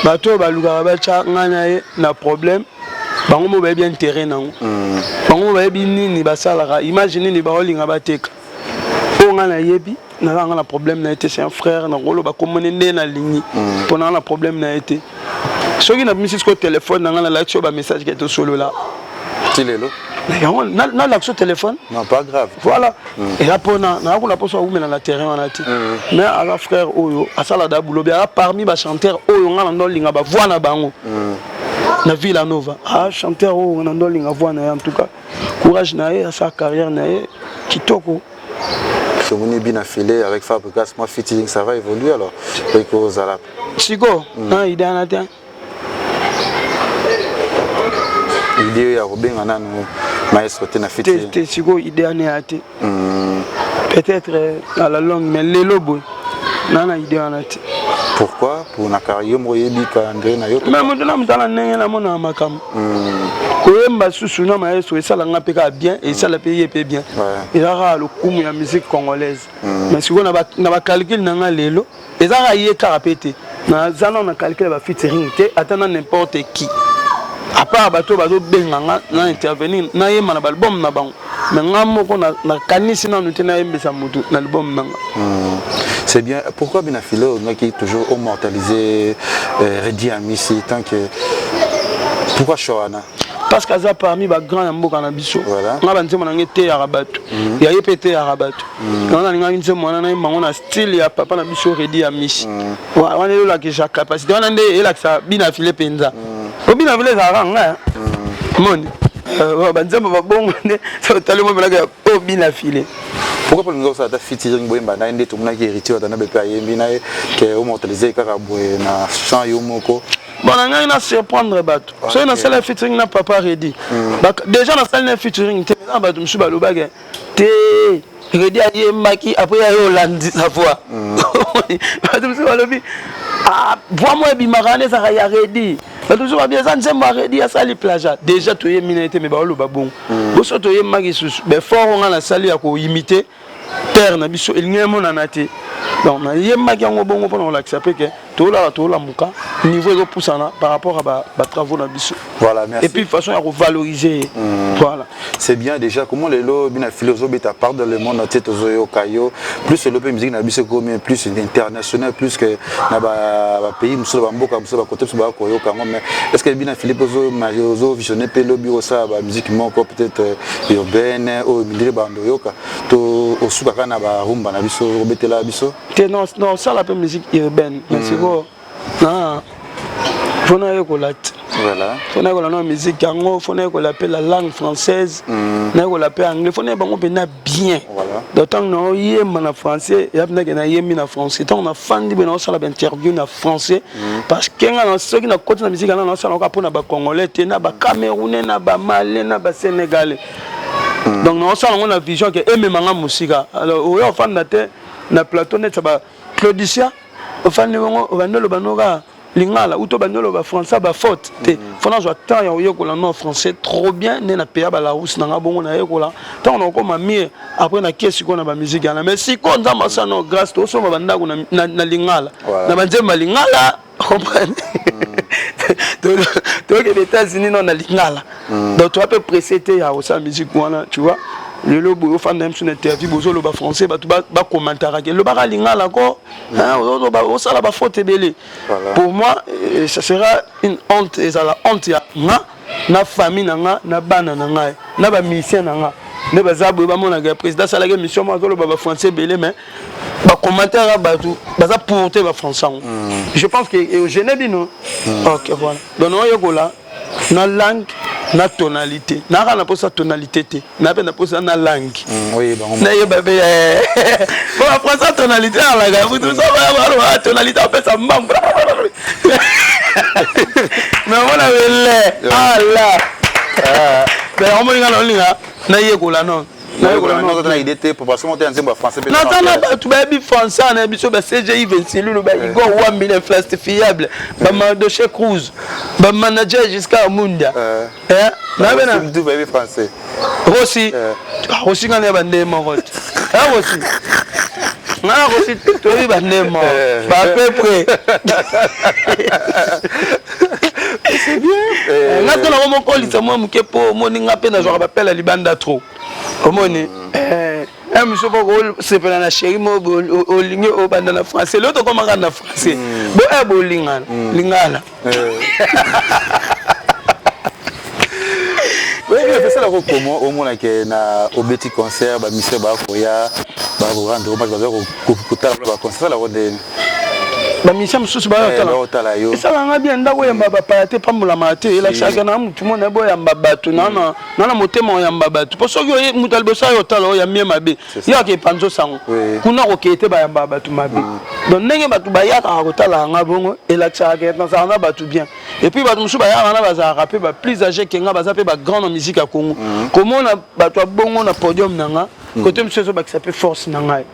Bato oyo balukaka batya ngai na ye na problème, bango mo bayebi intérêt nango, bango mo bayebi nini basalaka, image nini baolinga bateka. Oyo ngai nayebi, nazalanga na problème na ye te. C'est un frère, nakoloba komone nde nalingi, mpo nanga na problème na ye te. Soki nabimisi sikoyo telefone na ngai, nalakisi oyo bamessage ke tosolola. Ti lelo? Yango nalakisi telefone. Non, pas grave. Voilà, eza mpona nakuna mposo awumela na terrain wana te. Mais aza frère oyo asala da boulot, aza parmi bachanteur oyo ngai na ndo olinga bavoix na bango na Villa Nova. A chanteur oyo na ndo olinga voix na ye. En tout cas, courage na ye, asala carrière na ye kitoko. Tomoni bina filet avec Fabregas, moi featuring, ça va évoluer alors ekozala? Siko na idée wana te. Idée ya kobenga nanu maestro te na te te, sikoyo idée wana ya te. Peut-être à la longue, mais lelo boye na idée wana te. Pourquoi? Pour na carrière moko oyebi calendrier na yo? Mais moto na moto ala ndenge namonaka makambo. Koyemba susu na maestro esalanga mpe kaka bien, esala mpe ye mpe bien, eza kaka lokumu ya musique congolaise. Mais sikoyo na bacalcul na nga lelo, eza kaka ye kaka mpe te. Naza nano na calcul ya bafeaturing te, ata na n'importe qui, à part bato oyo bazobenga nga na intervenir, nayemba na baalbum na bango. Mais nga moko nakanisi nanu te nayembisa motu na album na nga. C'est bien. Pourquoi Bina Philo qui toujours immortalisé Reddy Amisi tant que pourquoi Shoana? Parce que aza parmi bagrand ya mboka na biso. Nga banzembo na ngai eteyaka bato, ya ye mpe eteyaka bato. Yango nalingaki nzembo wana nayemba yango na style ya papa na biso Reddy Amisi. Wana elolakisa capacité wana nde elakisa Bina File mpenza. Po Bina File ezalaka nga moni banzembo babongo nde otali mo mpelaka oyo Bina File. Pourquoi pas olingi osala ata featuring, boyemba na ye nde tomonaki Héritier ata na bepe ayembi na ye, ke omortalize kaka boye na chant yo moko? Bon, na ngai na surprendre bato soki nasala featuring na papa Reddy. Déjà nasali na featuring te na bato mosusu balobaki te Reddy ayembaki, après aye olandisa voix. Bato mosusu balobi voix moko ebimaka wana ezalaka ya Reddy. Bato mosusu babi eza nzembo ya Reddy asali plagiat. Déjà toyembi na ye te mais baoloba bongo. Boso toyembaki susu ba effort oyo nga nasali ya ko imiter terre na biso elingi emonana te. Donc nayembaki yango bongo mpona kolakisa mpe ke tolala tolamuka niveau ezopusana par rapport à ba, ba travaux na biso. Voilà, merci. Et puis façon ya kovaloriser ye. Voilà. C'est bien déjà comment lelo bina philosophe beta part dans le monde entier tozoyoka yo plus lelo mpe musique na biso ekomi plus international plus que na ba, ba pays mosusu ba mboka mosusu ba côté mosusu bakoyoka yango. Mais est ce que bina Philippe ozo ozo visionner mpe lobi osala ba musique moko peut-être urbaine oyo mindele bando oyoka to osuka kaka na ba rumba na biso obetela biso? Te, non, non, osala mpe musique urbaine, mais sikoyo na faut nayekola te. Voilà. Faut nayekola na musique yango, faut nayekola mpe la langue française, nayekola mpe anglais, faut nayeba yango mpenza bien. Voilà. Donc ntango naoyemba na français, eya mpendake nayembi na français. Ntango nafandi boye, naosala bainterview na français, parce que nga na soki nakoti na musique yana, naosala kaka mpona bacongolais te, na bacamerounais, na bamalien, na basénégalais. Donc naosala yango na vision ke ememanga mosika. Alors oyo ofanda te na plateau neti ya ba Claudicia, ofandi bongo, obandi oloba no kaka lingala ou to bandi oloba français, bafaute te. Faut nazwa temps ya koyekola no français trop bien nde napeya balarousse na nga bongo, nayekola. Ntango nakokoma mieux, après nakie sikoyo na bamusike wana. Mais sikoyo Nzambe asala no grâce, tosomba bandako na lingala, na banzembo ya lingala, comprendre? Tokende États-Unis no na lingala. Donc toa mpe pressé te ya kosala musique wana, tu vois. Lelo boye ofanda miso na interview, bozoloba français, bato bacommentaka ke lobaka lingala ko, osala bafaute ebele. Pour moi, ça sera une honte, ezala honte ya nga na famille na nga, na bana na ngai, na bamusicien na nga nde baza boye, bamonaka ya président asalaki émission moko, azoloba bafrançais ebele, mais bacommentaire ya bato baza pour te bafrançais yango. Je pense que egene bino. Ok, voilà. Donc naoyekola na langue na tonalité, naka na posa tonalité te, na mpe na posa na langue. Nayeba mpe po bafrançais tonalité alaka mutu sobayabaloba tonalité apesa mbambu, mais omona wele ala, mais omoni nga naolinga nayekola non. Nayekola idée te parce que ya nzembo ya français mpe. Naza na bato bayebi français na biso, ba CGI Vinsilulu, ba Igor Wambi l'infalsifiable, ba Mardoché Cruz, ba manager Giscard Munda. Nabe na bayebi français. Rosi, Rosi, nga na bande moko te. Rosi, nga na Rosi toyebi bande moko ba peu près. C'est bien. Nga to nango mokolisa mwa moke mpo omoni nga mpe nazwaka bapela libanda trop. Omoni mosusu mpo kosepela na chéri mo olingi obanda na français. Lelo tokomaka na français bo e bolingana lingala. Esalaka komo omonake na obeti concert, bamusicien bakoya bakorendre hommage, baza kotala baconcert, esalaka ndeni? Bamusicien mosusu bayotala yo. Esalanga bien. Ndako oyamba bapaya te, pambolamaka te, elakisaka na mutu mona boyamba bato na na motema oyamba bato, mpo soki oye moto ya liboso ayo otala oyambi ye mabe, yo ake epanza osango kuna kokeye te, bayambaka bato mabe. Donc ndenge bato bayakaka kotala yanga bongo, elakisaka ke nazalaka na bato bien. Et puis bato mosusu bayaka na bazalaka mpe ba plus âgé ke nga, baza mpe bagrand na musique ya Congo. Komona bato ya bongo na podium na nga, kote mosusu ezobakisa mpe force na ngai,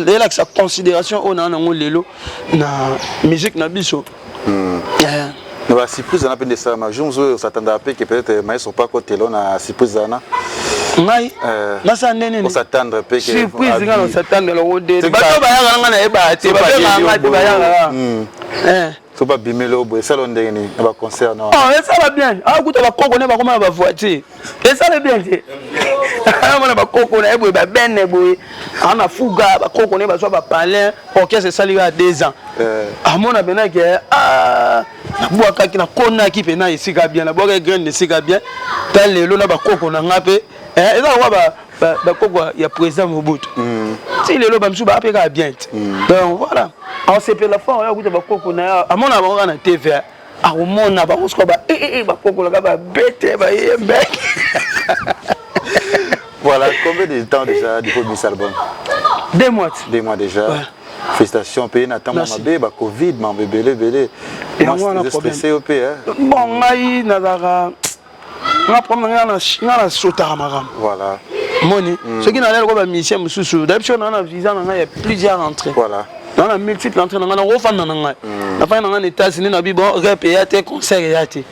elakisa considération oyo naa nango lelo na musique na biso. Na basurprise wana mpe nde esalama jour mosusu oyo osatandaka mpe ke peut-être maestro mpo akotela na surprise wana? Ngai nasala nde nini? Osatendre mpe. Surprise nga nasatendre eloko de bato bayaka na ngai, nayebaka te, babengaka ngai te, bayaka. So babimeli oyo boye, esala ndenge nini na baconcert na? Esala bien. Akuta bakoko nde bakoma na bavoiture, esala bien te. Amona bakoko na ye boye, babene boye, aa na fuga, bakoko nde bazwa bapalin, orchestre esali kaka 2 ans. Amona mpena ke nabwakaki, nakonaki mpena esika bien, nabwakaki graine esika bien. Ta lelo na bakoko na nga mpe eza lokwa bakoko ya président Mobutu, ti lelo bamisusu baa mpe kaka bien te. Donc voilà, aosepela fort oyo akuta bakoko na ye, amona bango kaka na TV, akomona bango sikoyo bakokolaka babete bayembe. Voilà, combien de temps déjà depuis Miss Album? 2 mois. 2 mois déjà. Ouais. Félicitations, pays na ntango mabe, ba Covid, mambo ebele ebele. Yango wana. Stressé yo mpe? Bon, ngai nazalaka nga problème, nga nasotaka makambo. Moni soki nalali kwa bamusicien mosusu, dayebi soki naa na visa na ngai ya plusieurs entrées. Naa na multiple entrée na ngai, nakofanda na ngai, nafandi na ngai na États-Unis, na bi bon rep eya te, concert eya te,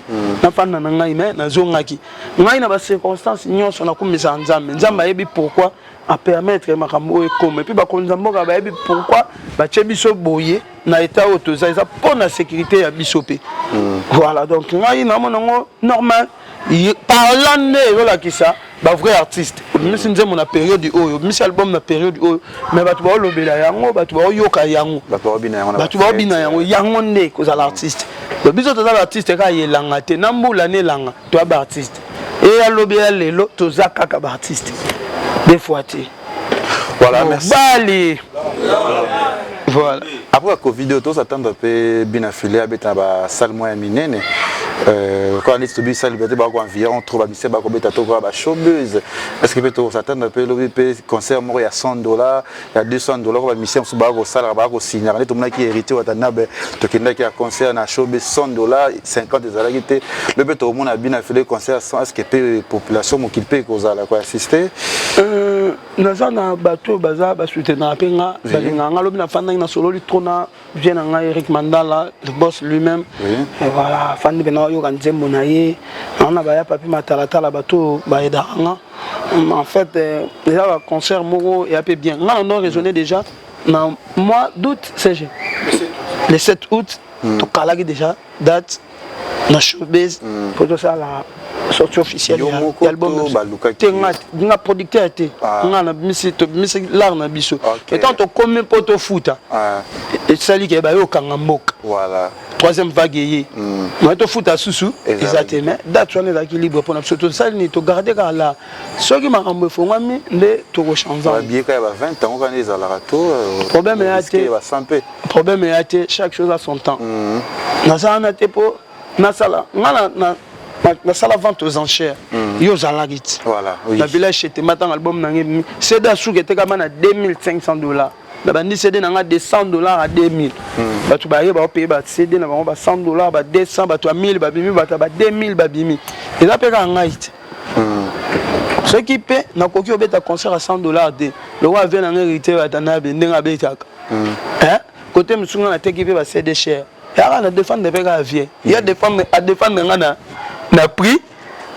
nafanda na ngai. Mais nazongaki ngai na bacirconstance nyonso, nakumisaka Nzambe. Nzambe ayebi pourquoi apermettre makambo oyo ekoma, et puis bakonzi ya mboka bayebi pourquoi batie biso boye na état oyo toza. Eza mpo na sécurité ya biso mpe. Voilà, donc ngai namona yango normal. Parlant nde ezolakisa bavrai artiste. Obimisi nzembo na période oyo, obimisi album na période oyo, mais bato baolobela yango, bato baoyoka yango, bato baobina yango. Yango nde kozala artiste. Donc biso toza baartiste kaka yelanga te, na mbula na elanga toya baartiste. Eya lobi ya lelo, toza kaka baartiste, des fois te. Voilà, merci. Bali, voilà. Après la Covid oyo, tozatendre mpe bina file abeta na basalle moko ya minene koa neti tobi salle Liberté, bako environ trop bamise bakobeta to koa bashowbiz. Est ce que mpe tozatendre mpe lobi mpe concert moko ya 100 $, ya 200 $, ko bamusicien mosusu baka kosalaka, baka kosignaka, nde tomonaki Héritier Watanabe, tokendaki ya concert na showbiz 100 $, 50 ezalaki te. Lobi mpe tokomona bina file concert 100, est ce que mpe population mokili mpe ekozala koassiste? Naza na bato oyo baza basoutenaka mpe nga, balingaka nga. Lobi nafandaki, nasololi trop na vie na ngai Eric Mandala, le boss lui-même. Et voilà, afandi mpe naoyoka nzembo na ye naa na baya papi matalatala, bato oyo bayedaka nga. En fait, eza baconcert moko eya mpe bien. Nga na ndo raisonné déjà na mois d'août, CG, le 7 août tokalaki déjà date na Showbase po tosala sortie officielle ya album te. Nga, nga producteur te, nga na bimisi, tobimisi l'art na biso. Etant tokomi mpo tofuta, esali ke bayokanga mboka, troisième vague eye, moye tofuta susu eza te. Mais date wana ezalaki libre mpona biso. Tosali nini? Togarde kaka la. Soki makambo efongwami nde tokochange. Problème eya te, problème eya te. Chaque chose a son temps. Naza wana te mpo nasala nga nasala vente aux enchères. Yo ozalaki ti na village Chetema ntango album na ngai CD asuki etekama na 2500 $. Na bandi CD na nga de 100 $ à 2000. Bato baye baopeye ba CD na bango ba 100 $, ba 200, bato ya 1000 babimi, bato ya ba 2000 babimi. Eza mpe kaka ngai te. Soki mpe nakoki obeta concert ya 100 $ te, lokola vie na ngai Héritier Watanabe ndenge abetaka kote mosusu, nga nateki mpe ba CD cher. Yaka na défendre mpe kaka vie ya défendre, adéfendre nga na prix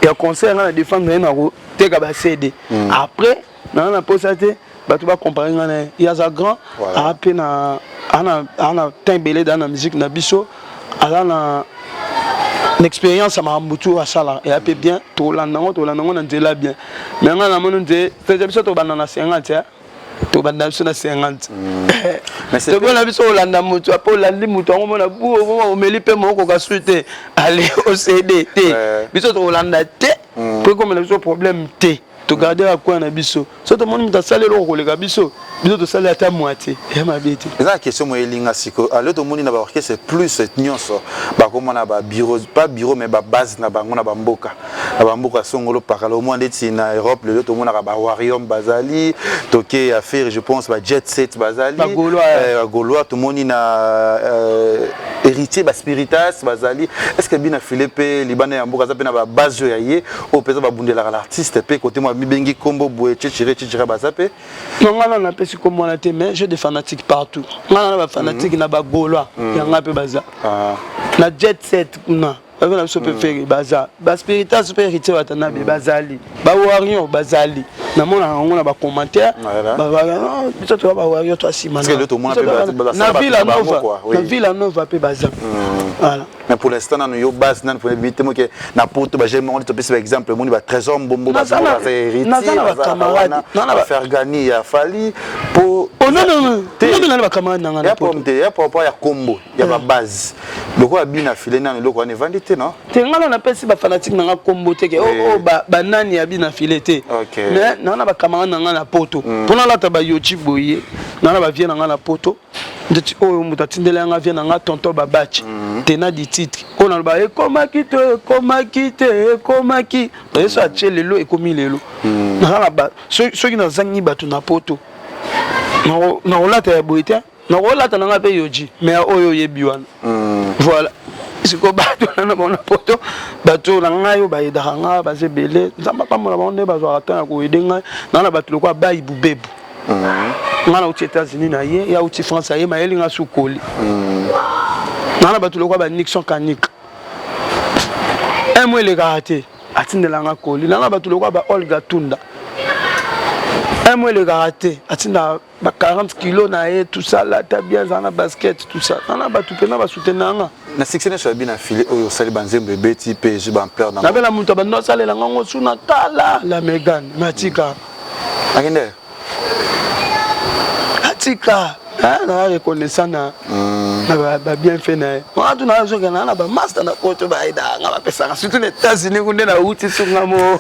ya concert, nga na défendre ye na koteka ba CD. Après nanga na posa te bato bacompare nga na ye. Ye aza grand, aa mpe na aa na temps ebele da na musique na biso, aza na expérience ya makambo tu asala. Eya mpe bien, tolanda yango, tolanda yango na nzela bien. Mais nga namoni nze tete biso tobanda na 50, tobanda biso na 50, tobona biso olanda motu ape olandi motu yango, mona bu omeli mpe mokoka su te, ale ocd te. Biso tokolanda te po ekomela biso problème te. Togarde ya coin na biso. So tomoni moto asali eloko koleka biso, biso tosali ata moitié, ya mabe te. Eza na question mo elinga sikoyo. Alo tomoni na baorchestre plus nyonso bakomona babureau, pas bureau mais babase na bango na bamboka, na bamboka songolo pakala. Omwa ndeti na Europe lelo tomonaka bawarriors bazali, toke affaire, je pense ba Jet Set bazali, Bagaulois, tomoni na Héritier baspiritas bazali. Est ce que bina file mpe libanda ya mboka aza mpe na babase oyo ya ye oyo mpenza babundelaka l'artiste mpe kote mwa mibengi kombo boye chechire chechire baza mpe? Non, nga nana napesi kombo wana te, mais j'ai des fanatiques partout. Nga na bafanatique na Bagaulois yanga mpe baza, na Jet Set kuna baza na biso mpe Ferre baza, baspiritas mpe Héritier Watanabe bazali, bawarriors bazali. Namonaka yango na bacommentaire, biso toza bawarriors, to asima na Villa Nova, na Villa Nova mpe baza. Voilà. Mais pour l'instant nanu yo base nanu pona bite moke na poto baje moko topesi ba exemple, emoni ba Trésor Mbombo, baza Héritier, Fergani ya Fally po na bacamarade nanga. Ya problème te, ya propos ya kombo ya babase lokola bina file nanu eloko wana evandi te, non? Te, nga na napesi bafanatique nanga kombo te ke oyo banani ya bina file te, mais naa na bacamarade na nga na poto mpo nalata bayochi boye. Naa na bavie na nga na poto ndeti oyo moto atindeli yanga, vie na nga tonton Babaci, tena du titre oyo naloba ekomaki te, ekomaki te, ekomaki yeso atie lelo, ekomi lelo. Naza na soki nazangi bato na poto, nakolata ya boye te, nakolata nanga mpe yoji, mais oyo oyebi wana. Voilà, sikoyo bato wana bango na poto, bato na ngai oyo bayedaka ngai baza ebele. Nzambe apambola bango nde bazwaka temps ya koaider ngai. Naa na bato lokola bayi bubebu. Nga nauti États-Unis na ye, ye auti France aye, mayeli nga sukoli. Nga na bato lokola ba Nixon Kanika. Un mois elekaka te, atindela nga koli. Nga na bato lokola ba Olga Tunda. Un mois elekaka te, atindaka ba 40 kilos na ye, tout ça lata bien, aza na basket, tout ça. Nga na bato mpena basoutenir nga. Na succès nyonso ya bina file oyo osali banzembo ebeti mpe ezwi baampleur na Nabela moto abandi asalela nga ngo su na kala la Megane, mais atika. Akende? Atika. Na reconnaissant na na ba bienfait na ye. Wana tu nazokenda na bamaster na poto bayeda nga bapesaka surtout na États-Unis kunde nauti sunga mo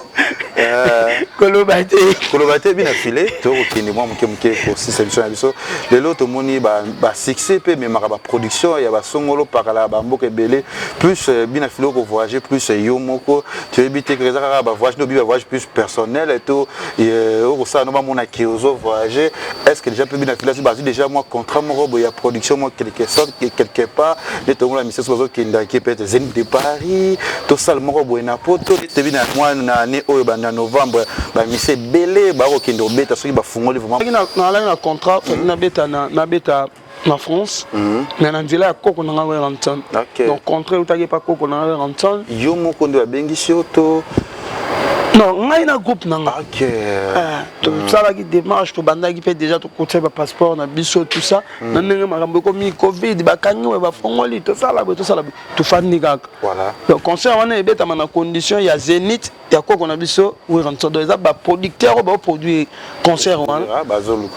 koloba te. Koloba te. Bina file, tokokende mwa moke moke kosisa biso na biso. Lelo tomoni basuccès mpe ememaka baproduction ya basongolo pakala ya bamboka ebele. Plus bina file okovoyage plus yo moko, toyebi te eza kaka bavoyage nde obi bavoyage plus personnel to okosala no bamonaki ozo voyage. Est ce que déjà mpe bina file azwi bazwi déjà mwa contrat moko boye ya production mwa quelque sorte, quelque part nde tomona misusu bazokendaki peut-être Zénith de Paris, tosala moko boye na poto? Toyebi na mwa na année oyo banda novembre bamisi ebele bakokende kobeta soki bafungoli vraiment. Nalaki na contrat, nabeta na nabeta na France, mais na nzela ya koko na nga Werrason. Donc contrat eutaki epa koko na nga Werrason. Yo moko nde babengisi yo to? Non, ngai na groupe na nga. Tosalaki démarche, tobandaki mpe déjà, tokotia bapasseport na biso, tout ça. Na ndenge makambo ekomi, Covid, bakangi oyo, bafongoli, tosala boye, tosala boye, tofandi kaka. Donc concert wana ebetama na condition ya Zénith ya koko na biso Werrason. Donc eza baproducteur oyo baoproduire concert wana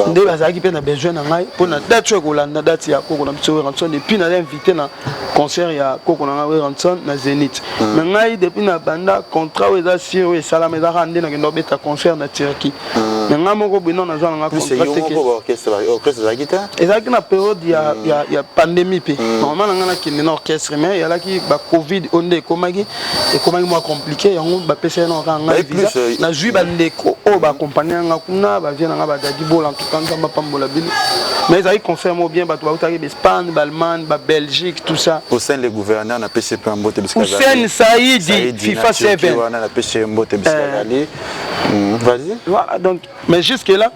nde bazalaki mpe na besoin na ngai mpo na date oyo ekolanda date ya koko na biso Werrason. Et puis naza invité na concert ya koko na ngai Werrason na Zénith. Mais ngai depuis na banda contrat oyo eza sûr, oyo esalama, eza kaka nde nakenda kobeta concert na Turquie. Mais ngai moko boye non, nazwa nanga contrat te. Ezalaki na période ya pandémie mpe normalement na ngai nakende na orchestre, mais ezalaki bacovid oyo nde ekomaki mwa compliqué. Yango bapesaki na kaka ngai visa, nazwi bandeko oyo baaccompagne nga kuna, bavie na nga badadi bola. En tout cas Nzambe apambola bino. Mais ezalaki concert moko bien, bato bautaki baEspagne, baAllemagne, baBelgique, tout ça. Hussein le gouverneur, napesi mpe mbote. Hussein Saidi, FIFA 7. Wana napesi ye mbote bisika azali. Vas-y. Voilà, donc mais jusque là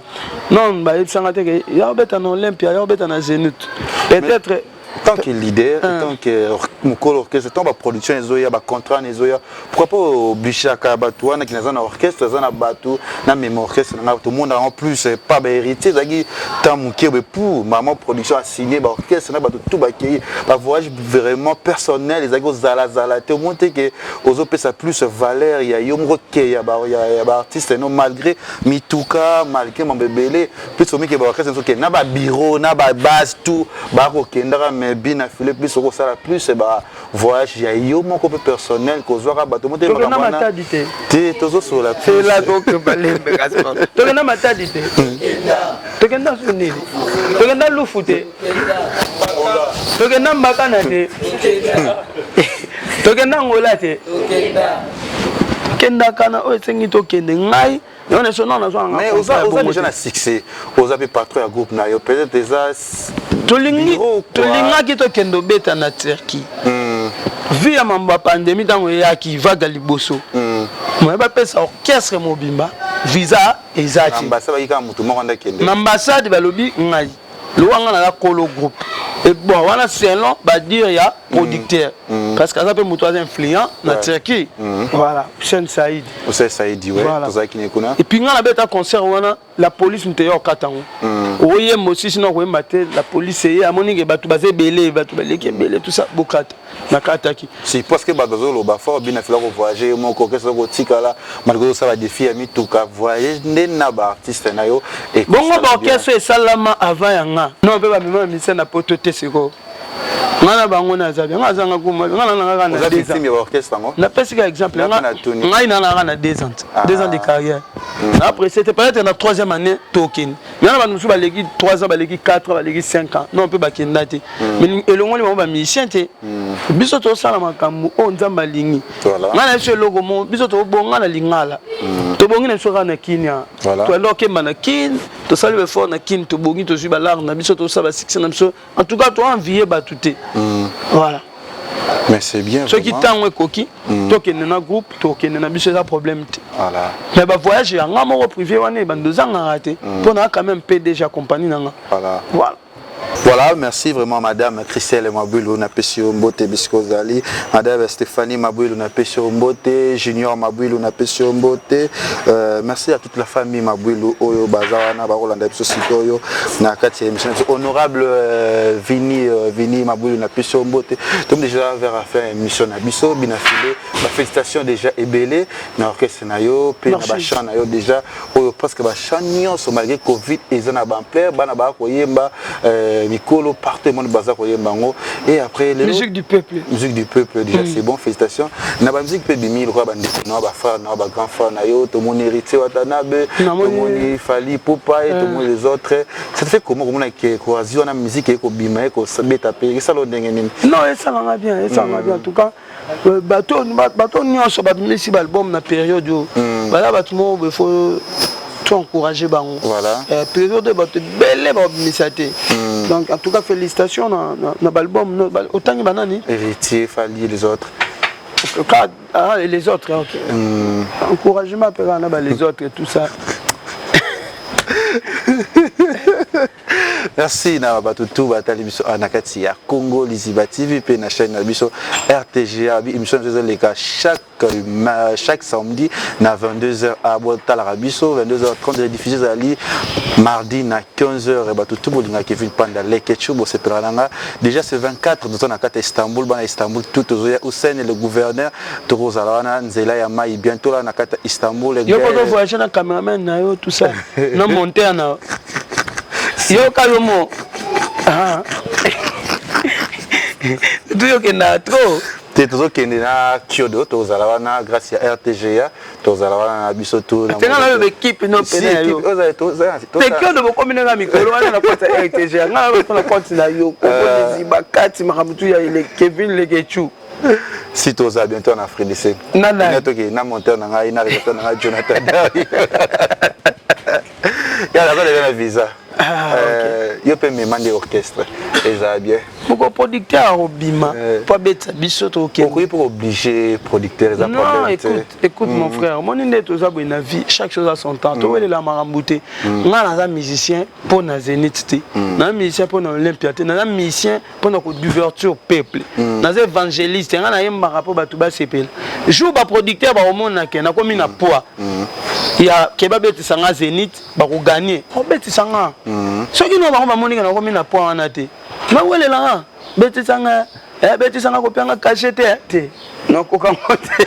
non, bayebisanga te ke ya obeta na Olympia, ya obeta na Zénith peut-être. Tant que leader, tant que mokolo orchestre, tant baproduction ezoya, bacontrat na ezoya, pourquoi pas obligeaka bato wana ki naza na orchestre, aza na bato na mema orchestre na nga, tomonaka yango plus pas bahéritier. Ezalaki temps moke boye pour mama production asigne baorchestre na bato tout bakei bavoyage vraiment personnel. Ezalaki ozalazala te, omoni te ke ozopesa plus valeur ya yo moko ke ya baartiste no, malgré mituka, malgré mambo ebele. Plus omiki baorchestre nyonso okende na babureau na babase tout bakokendaka, mais bina file plus okosala plus bavoyage ya yo moko mpe personnel kozwaka bato mo te. Matadi te. Te, tozosola. Tokenda Matadi te, tokenda so nini, tokenda Lufu te, tokenda Mbakana te, tokenda Ngola te, kendaka na oyo esengi tokende. Ngai yango so non, nazwa nanga. Oza déjà na succès, oza mpe patron ya groupe na yo, peut-être eza Tolingi, tolingaki tokende obeta na Turquie. Vu ya mambo ya pandémie, ntango eyaki vague ya liboso, moye bapesa orchestre mobimba visa eza te. Na ambassade balobi ngai lowa nga naza kolo groupe. Et bon, wana selon badire ya producteur, parce que aza mpe moto aza influent na Turquie. Voilà, Hussein Saïd. Hussein Saïdi, ouais. Voilà. Tozalaki ne kuna. Et puis nga nabeta concert wana, la police moto eya okata yango, oyemba osisi na koyemba te, la police eye, amoni ke bato baza ebele, bato baleki ebele, tout ça, bokata. Nakataki. Si parce que bato bazoloba fort, bina fila kovoyage yo moko, orchestre kotikala malgré osala défi ya mituka, voyage nde na baartiste na yo. Bongo baorchestre esalama avant ya nga non, mpe bamema musicien na poto te. Sikoyo nga na bango naza bien, nga azanga kuma, nga na nanga na 2 ans. Napesi ka exemple, ngai na nanga na 2 ans, 2 ans de carrière na apprécié te. Peut-être na troisième année tokende. Nga na bato mosusu baleki 3 ans, baleki 4 ans, baleki 5 ans, non mpe bakenda te. Mais elongoli bango bamusicien te. Biso tosala makambo oyo Nzambe alingi. Ngai na biso eloko mo biso tobonga na lingala, tobongi na biso kaka na Kinia. Toyanda okemba na Kine, tosali effort na Kine, tobongi, tozwi balare na biso, tosala basuccès na biso. En tout cas toenvie bato te. Voilà. Mais c'est bien. Soki ntango ekoki, tokende na groupe, tokende na biso, eza problème te. Voilà. Mais bavoyage ya nga moko privé wana ebando ozangaka te, mpo na quand même PDG ya compagnie na nga. Voilà. Voilà. Voilà, merci vraiment Madame Christelle Mabouilou napesi yo mbote bisika ozali, Madame Stéphanie Mabouilou napesi yo mbote, Junior Mabouilou napesi yo mbote. Merci à toute la famille Mabouilou oyo baza wana bakolanda biso sikoyo na kati ya émission na biso. Honorable Vini Mabouilou napesi yo mbote. Tomi déjà vers la fin ya émission na biso bina file ba félicitations déjà ebele na orchestre na yo pe na Merci. ba chant na yo déjà oyo presque ba chant nyonso malgré Covid eza na ba ampleur, bana baya koyemba mikolo partout monde baza koyemba yango et après lelo Musique du peuple. Musique du peuple déjà, c'est bon, félicitations na ba musique mpe bimi lokola bandeko na ba frère na ba grand frère na yo. Tomoni Héritier Watanabe, tomoni Fally Ipupa et tomoni les autres. Ça te fait comment komona ke koazwi wana musique ekobima, ekobeta mpe esala ndenge nini? Non, esalanga bien, esalanga bien. En tout cas, bato nyonso babimisi baalbum na période oyo, baza bato moko boye, faut to encourager bango. Voilà. Période oyo bato ebele babimisa te. Donc en tout cas, félicitations na baalbum otangi banani? Héritier, Fally, les autres. Ah, et les autres, ok. Encouragement mpe kaka na ba les autres et tout ça. Merci na bato tu batali biso awa na kati ya Congo Liziba TV mpe na chaîne na biso RTGA. Émission na biso ezoleka chaque samedi na 22h, abotalaka biso 22h30, diffusé ezali mardi na 15h. Bato tu bolingaka Kevin Panda Lekechu, bosepelaka na nga. Déjà ce 24 toza na kati ya Istanbul, bana Istanbul tout tozoya. Hussein le gouverneur, tokozala wana nzela ya mai bientôt la na kati ya Istanbul. Yo mpo voyage na cameraman na yo, tout ça, na monteur na yo, ka yo mo. Ah. Toyokenda trop. Te, tozokende na Kyodo, tozala wana grâce ya RTGA, tozala wana na biso tu. Tenga na yo équipe no pene ya yo te. Kyodo bokomi nanga mikolo wana na compte ya RTGA, nga na na compte na yo kokoziba kati makambo tu ya Kevin Lekechu. Si tozala bientôt en Afrique du Sud. Na nani? Toke na monteur na ngai, na réalisateur na ngai Jonathan Dari ya naza deja na visa. Ah, Yo mpe mema nde orchestre ezala bien. Moko producteur akobima mpo abetisa biso, tokende. Okoki mpo oblige producteur, eza Non, problème te. écoute, écoute mon frère, omoni nde toza boye na vie, chaque chose a son temps. Towelela makambo te. Nga naza musicien mpo na Zénith te, naza musicien mpo na Olympia te, naza musicien mpo na kodivertir peuple, naza évangéliste. Nga nayembaka mpo bato basepela. Jour baproducteur bakomona ke nakomi na poids ya ke babetisa nga Zénith, bakoganye, bakobetisa nga. Soki no bango bamoni ke nakomi na poids wana te, bawelela nga betisa nga, betisa nga, kopianga cachet te te, nakoka ngo te.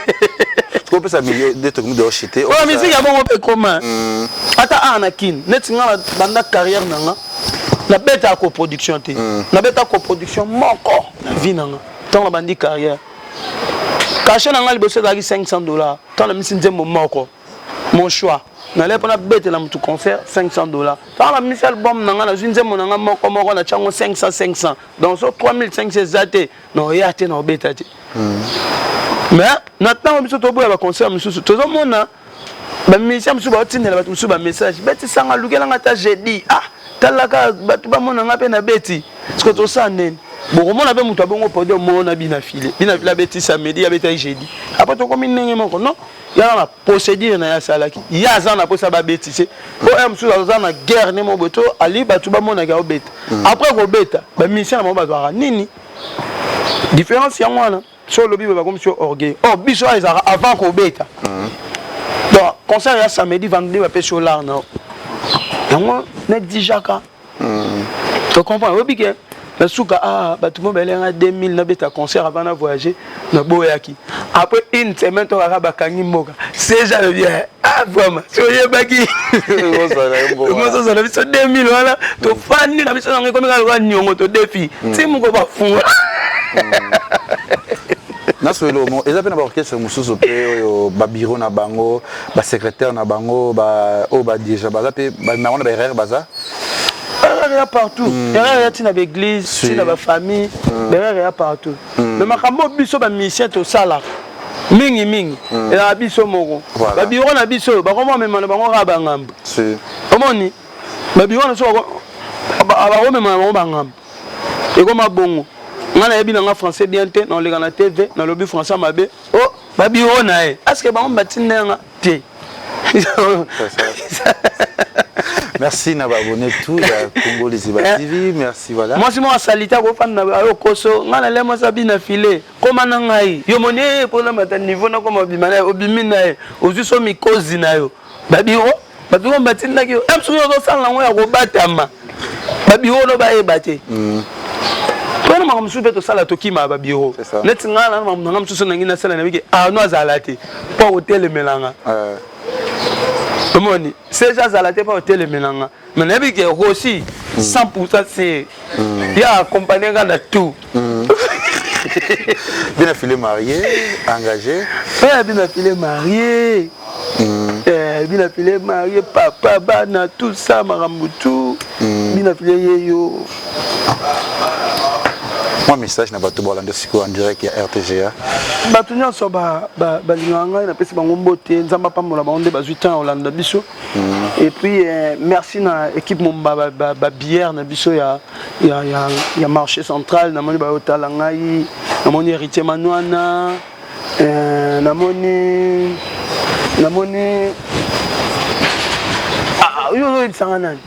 Kopesa milieu nde tokomi deochite. Oyo musique ya bongo mpe ekoma ata awa na Kine. Neti nga na banda carrière na nga, nabetaka coproduction te. Nabeta coproduction moko na vie na nga ntango nabandi carrière. Cachet na nga liboso ezalaki 500 $. Ntango namisi nzembo moko, Mon choix, nalai mpo nabetela motu concert, 500 $. Ntango namisi album na nga, nazwi nzembo na nga moko moko, natya yango 500 500, donc so 3500 eza te, na oya te, na obeta te. Mais na ntango biso toboya baconcert mosusu, tozomona bamusicien mosusu baotindela bato mosusu bamessage: betisanga, lukelanga ata jeudi. Ah, talaka bato bamona nga mpe nabeti. Siko tosala ndeni? Bokomona mpe moto abongo podium omona bina file, bina file abeti samedi, abetaki jeudi. Après tokomi ndenge moko. Non, yaka na procédure na ye asalaki, ye aza na mposa babeti te, po ye mosusu aza na guerre nde mo boye to ali bato bamonaki aobeta. Après kobeta, bamusicien na bango bazwaka nini? Différence yango wana. So olobi boye, bakomi so orgueil. Or biso awa ezalaka avant kobeta. Donc concert ya samedi, vendredi bapesi yo lar na yo yango, nexigeaka to comprendre. Oyebi ke na suka, ah, bato mo baelenga 2000, nabeta concert avant na voyager, naboyaki. Après une semaine, to kaka bakangi mboka seja, alobi: ah vraiment, si oyebaki ozala biso 2000 wana, tofandi na biso nango, ekomi kaka lokola niongo, todefi ti moko bafungola. Nasoyelo mo eza mpe na baorchestre mosusu mpe oyo babureau na bango, basecrétaire na bango, oyo badirige baza mpe bango na baerreur baza. Erreur ya partout, erreur ya ntina baéglise, ntina bafamille, baerreur ya partout. Mais makambo biso bamusicien tosalaka mingimingi ezalaka biso moko. Babureau na biso bakoma mema na bango kaka bangambo. Omoni babureau na biso bakomema na bango bangambo, ekoma bongo. Nga nayebi na nga français bien te, naoleka na TV, nalobi français mabe. Oh, ba bureau na ye. Est-ce que bango batinda yanga te? Merci na ba abonné tout ya Congo Liziba eh. TV. Merci voilà. Moi si moi salita ko fanda na ayo koso, nga na le moi sabi na filet. Koma na ngai. Yo moni eh, pona mata niveau na koma obima na obimi na ye. Ozwi so mikozi na yo. Ba bureau, ba bureau batindaki yo. Même soki ozosala yango ya kobatama. Ba bureau no bayeba te. Mpona makambo mosusu mpe tosala tokima ba bureau. Neti ngai na makambo na ngai mosusu nangi nasala na biki Arnaud azala te mpo akotelemela nga. Omoni Serge azala te mpo akotelemela nga. Mais nayebi ke Rossy 100% c'est ya accompagner nga na tout. Bina Filé marié, engagé. Ouais, Bina Filé marié. Eh, Bina Filé marié, papa, bana, tout ça, makambo tout. Bina Filé yeyo. Mwa message na bato bolanda sikoyo en direct ya RTGA. Bato nyonso balingaka ngai, napesi bango mbote, Nzambe apambola bango nde bazwi temps ya kolanda biso. Et puis merci na équipe momba ba bière na biso ya ya ya ya marché central, namoni bayotala ngai, namoni Héritier Manwana, namoni namoni ah yo oyebisanga nani?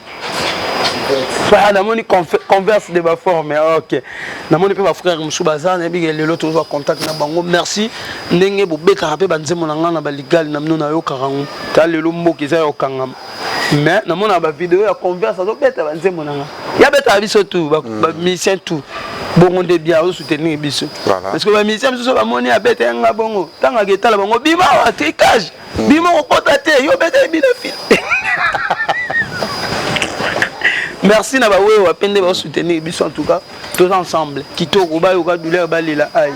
Ah, namoni converse de baforme, ok, namoni mpe bafrère mosusu baza, nayebi ke lelo tozwa contact na bango. Merci ndenge bobetaka mpe banzembo na ngai na baligali na bino, nayokaka yango ta lelo mboka eza ya kokangama, mais namonaka bavideo ya converse azobeta banzembo na ngai, ya betaka biso tout bamusicien tout bongo nde bien azosoutenir biso, parce que bamusicien mosusu bamoni abeta yanga bongo, ntango aketala bango bima awa tricage, bima kokota te, yo beta ebina fil. Merci na bawewa mpe nde basoutenir biso, en tout cas tous ensemble kitoko, bayoka douleur balela ai.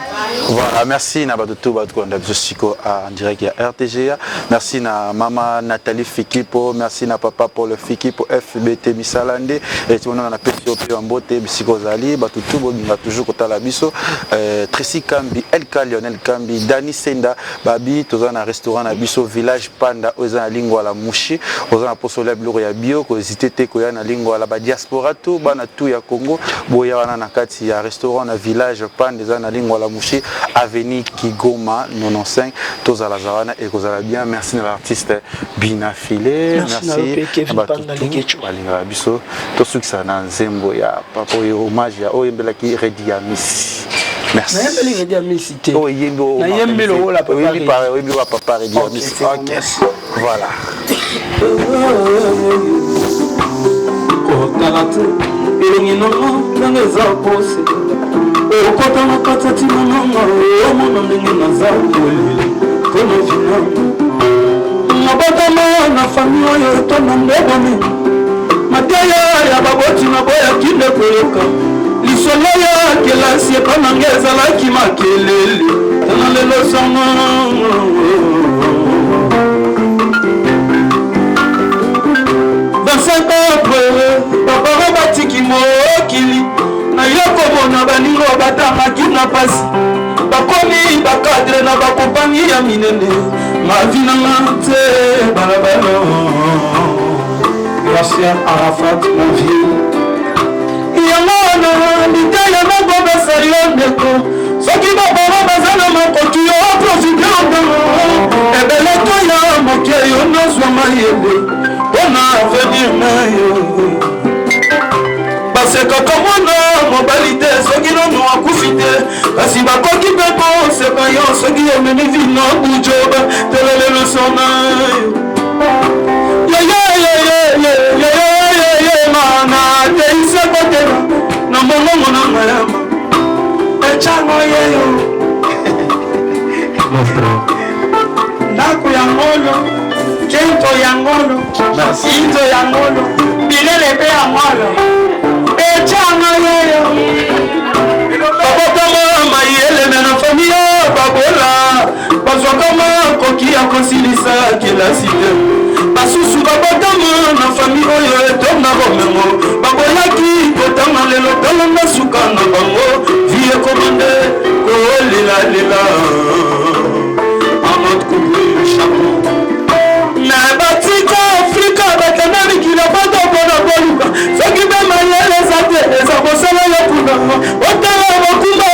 Voilà, merci na bato tout bato kolanda biso siko en direct ya RTGA. Merci na mama Nathalie Fikipo, merci na papa Paul Fikipo FBT Misalande et tina na pesi yo mpe mbote bisiko ozali, bato tout bolinga toujours kotala biso. Tracy Kambi, LK Lionel Kambi, Dani Senda, Babi toza na restaurant na biso Village Panda oyo eza na Lingwala Mushi, oza na poso ya biloko ya bio, ko hésiter te koya na Lingwala, ba diaspora tout bana tout ya Congo boya wana na kati ya restaurant na Village Panda eza na Lingwala Mushi, avenue Kigoma 95, tozala za wana ekozala bien. Merci na l'artiste Bina Filé, merci na bato tout balingaka biso. Tosukisa na nzembo ya papa oyo, hommage ya oyo oyembelaki Redi ya Miss. Merci. Nayembeli Redi ya Miss te. Oyo oyembi oyo Nayembi lokola papa oyembi Redi. par oyembi wa papa Redi ya Ok, Miss. c'est bon, Ok. merci. Voilà. Kotala te elongi nanga ndenge eza pose, okota na kati ya ntina nanga, omona ndenge naza kolela mpona vina. Nabotama na fami oyo etonda nde bomengo, mateya ya baboti naboyaki nde koyoka, lisolo ya kelasi epa nanga ezalaki makelele, tala lelo sango. 25 ans après, bapara batiki mokili, naye komona baninga batangaki na pasi, bakomi bacadre na bakompangi ya minene, mavi nanga te balabala. Yasser Arafat, mon vieux. Yango wana liteya nakopesa yo ndeko, soki bapara baza na makoki, yo profite obango ebele to ya moke, yo nazwa mayele mpona avenir na yo. Basekaka mwana mobali te soki nanu akufi te, kasi bakoki mpe koseka yo soki omemi vino bujoba telelelo sona yo. Yeyeyeyeyeyeyeye mana teiseko te na mongongo na mayama echango yeyo ndako ya ngolo, kento ya ngolo, inzo ya ngolo, bilele mpe ya ngolo echango yeyo. Babotama mayele me na famille babola, bazwaka makoki ya kosilisa kelasi te. Basusu babotama na fami oyo etonda bomengo, baboyaki kotanga, lelo tolonga suka na bango, vie ekomande kolelalela. Arnold Couvrir le chapeau. Me batika Afrika, bakenda mikili ya poto mpona koluka, soki mpe mayele eza te, eza kosala yo kuna otala mokumba.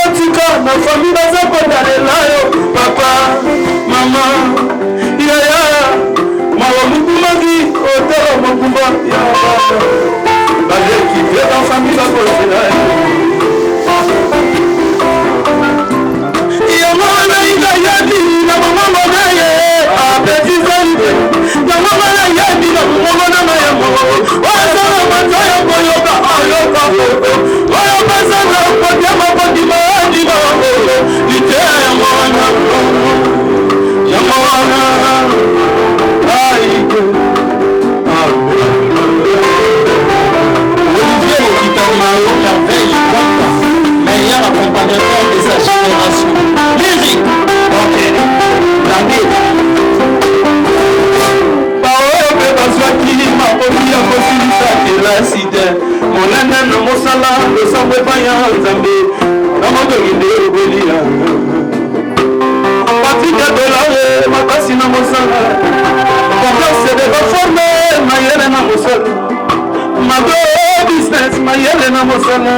mayele na mosala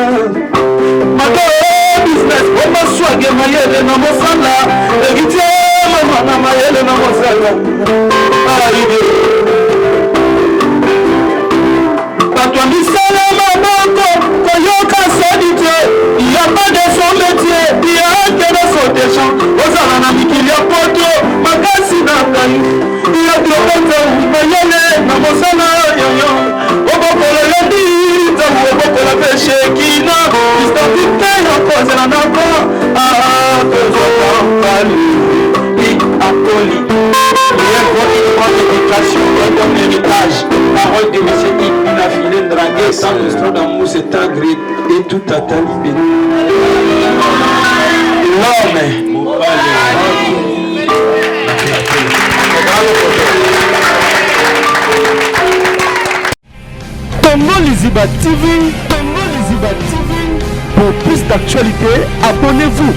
mado business omaswage mayele na mosala egitie mama na mayele na mosala aide bato ya misala maboko koyoka soni te ya pas de son métier ya kende sotecha ozala na mikili ya poto makasi na ngai ya tokota mayele na mosala yoyo obokola yandi ntango obokola mpe shekina distantite ya kozela nako tozwaka mpali akoli Éducation est un héritage. Parole de M. Ipina Filet Draguet, sans le d'amour, c'est un gré et tout à talibé. L'homme. Congo Liziba TV, Congo Liziba TV. Pour plus d'actualités, abonnez-vous.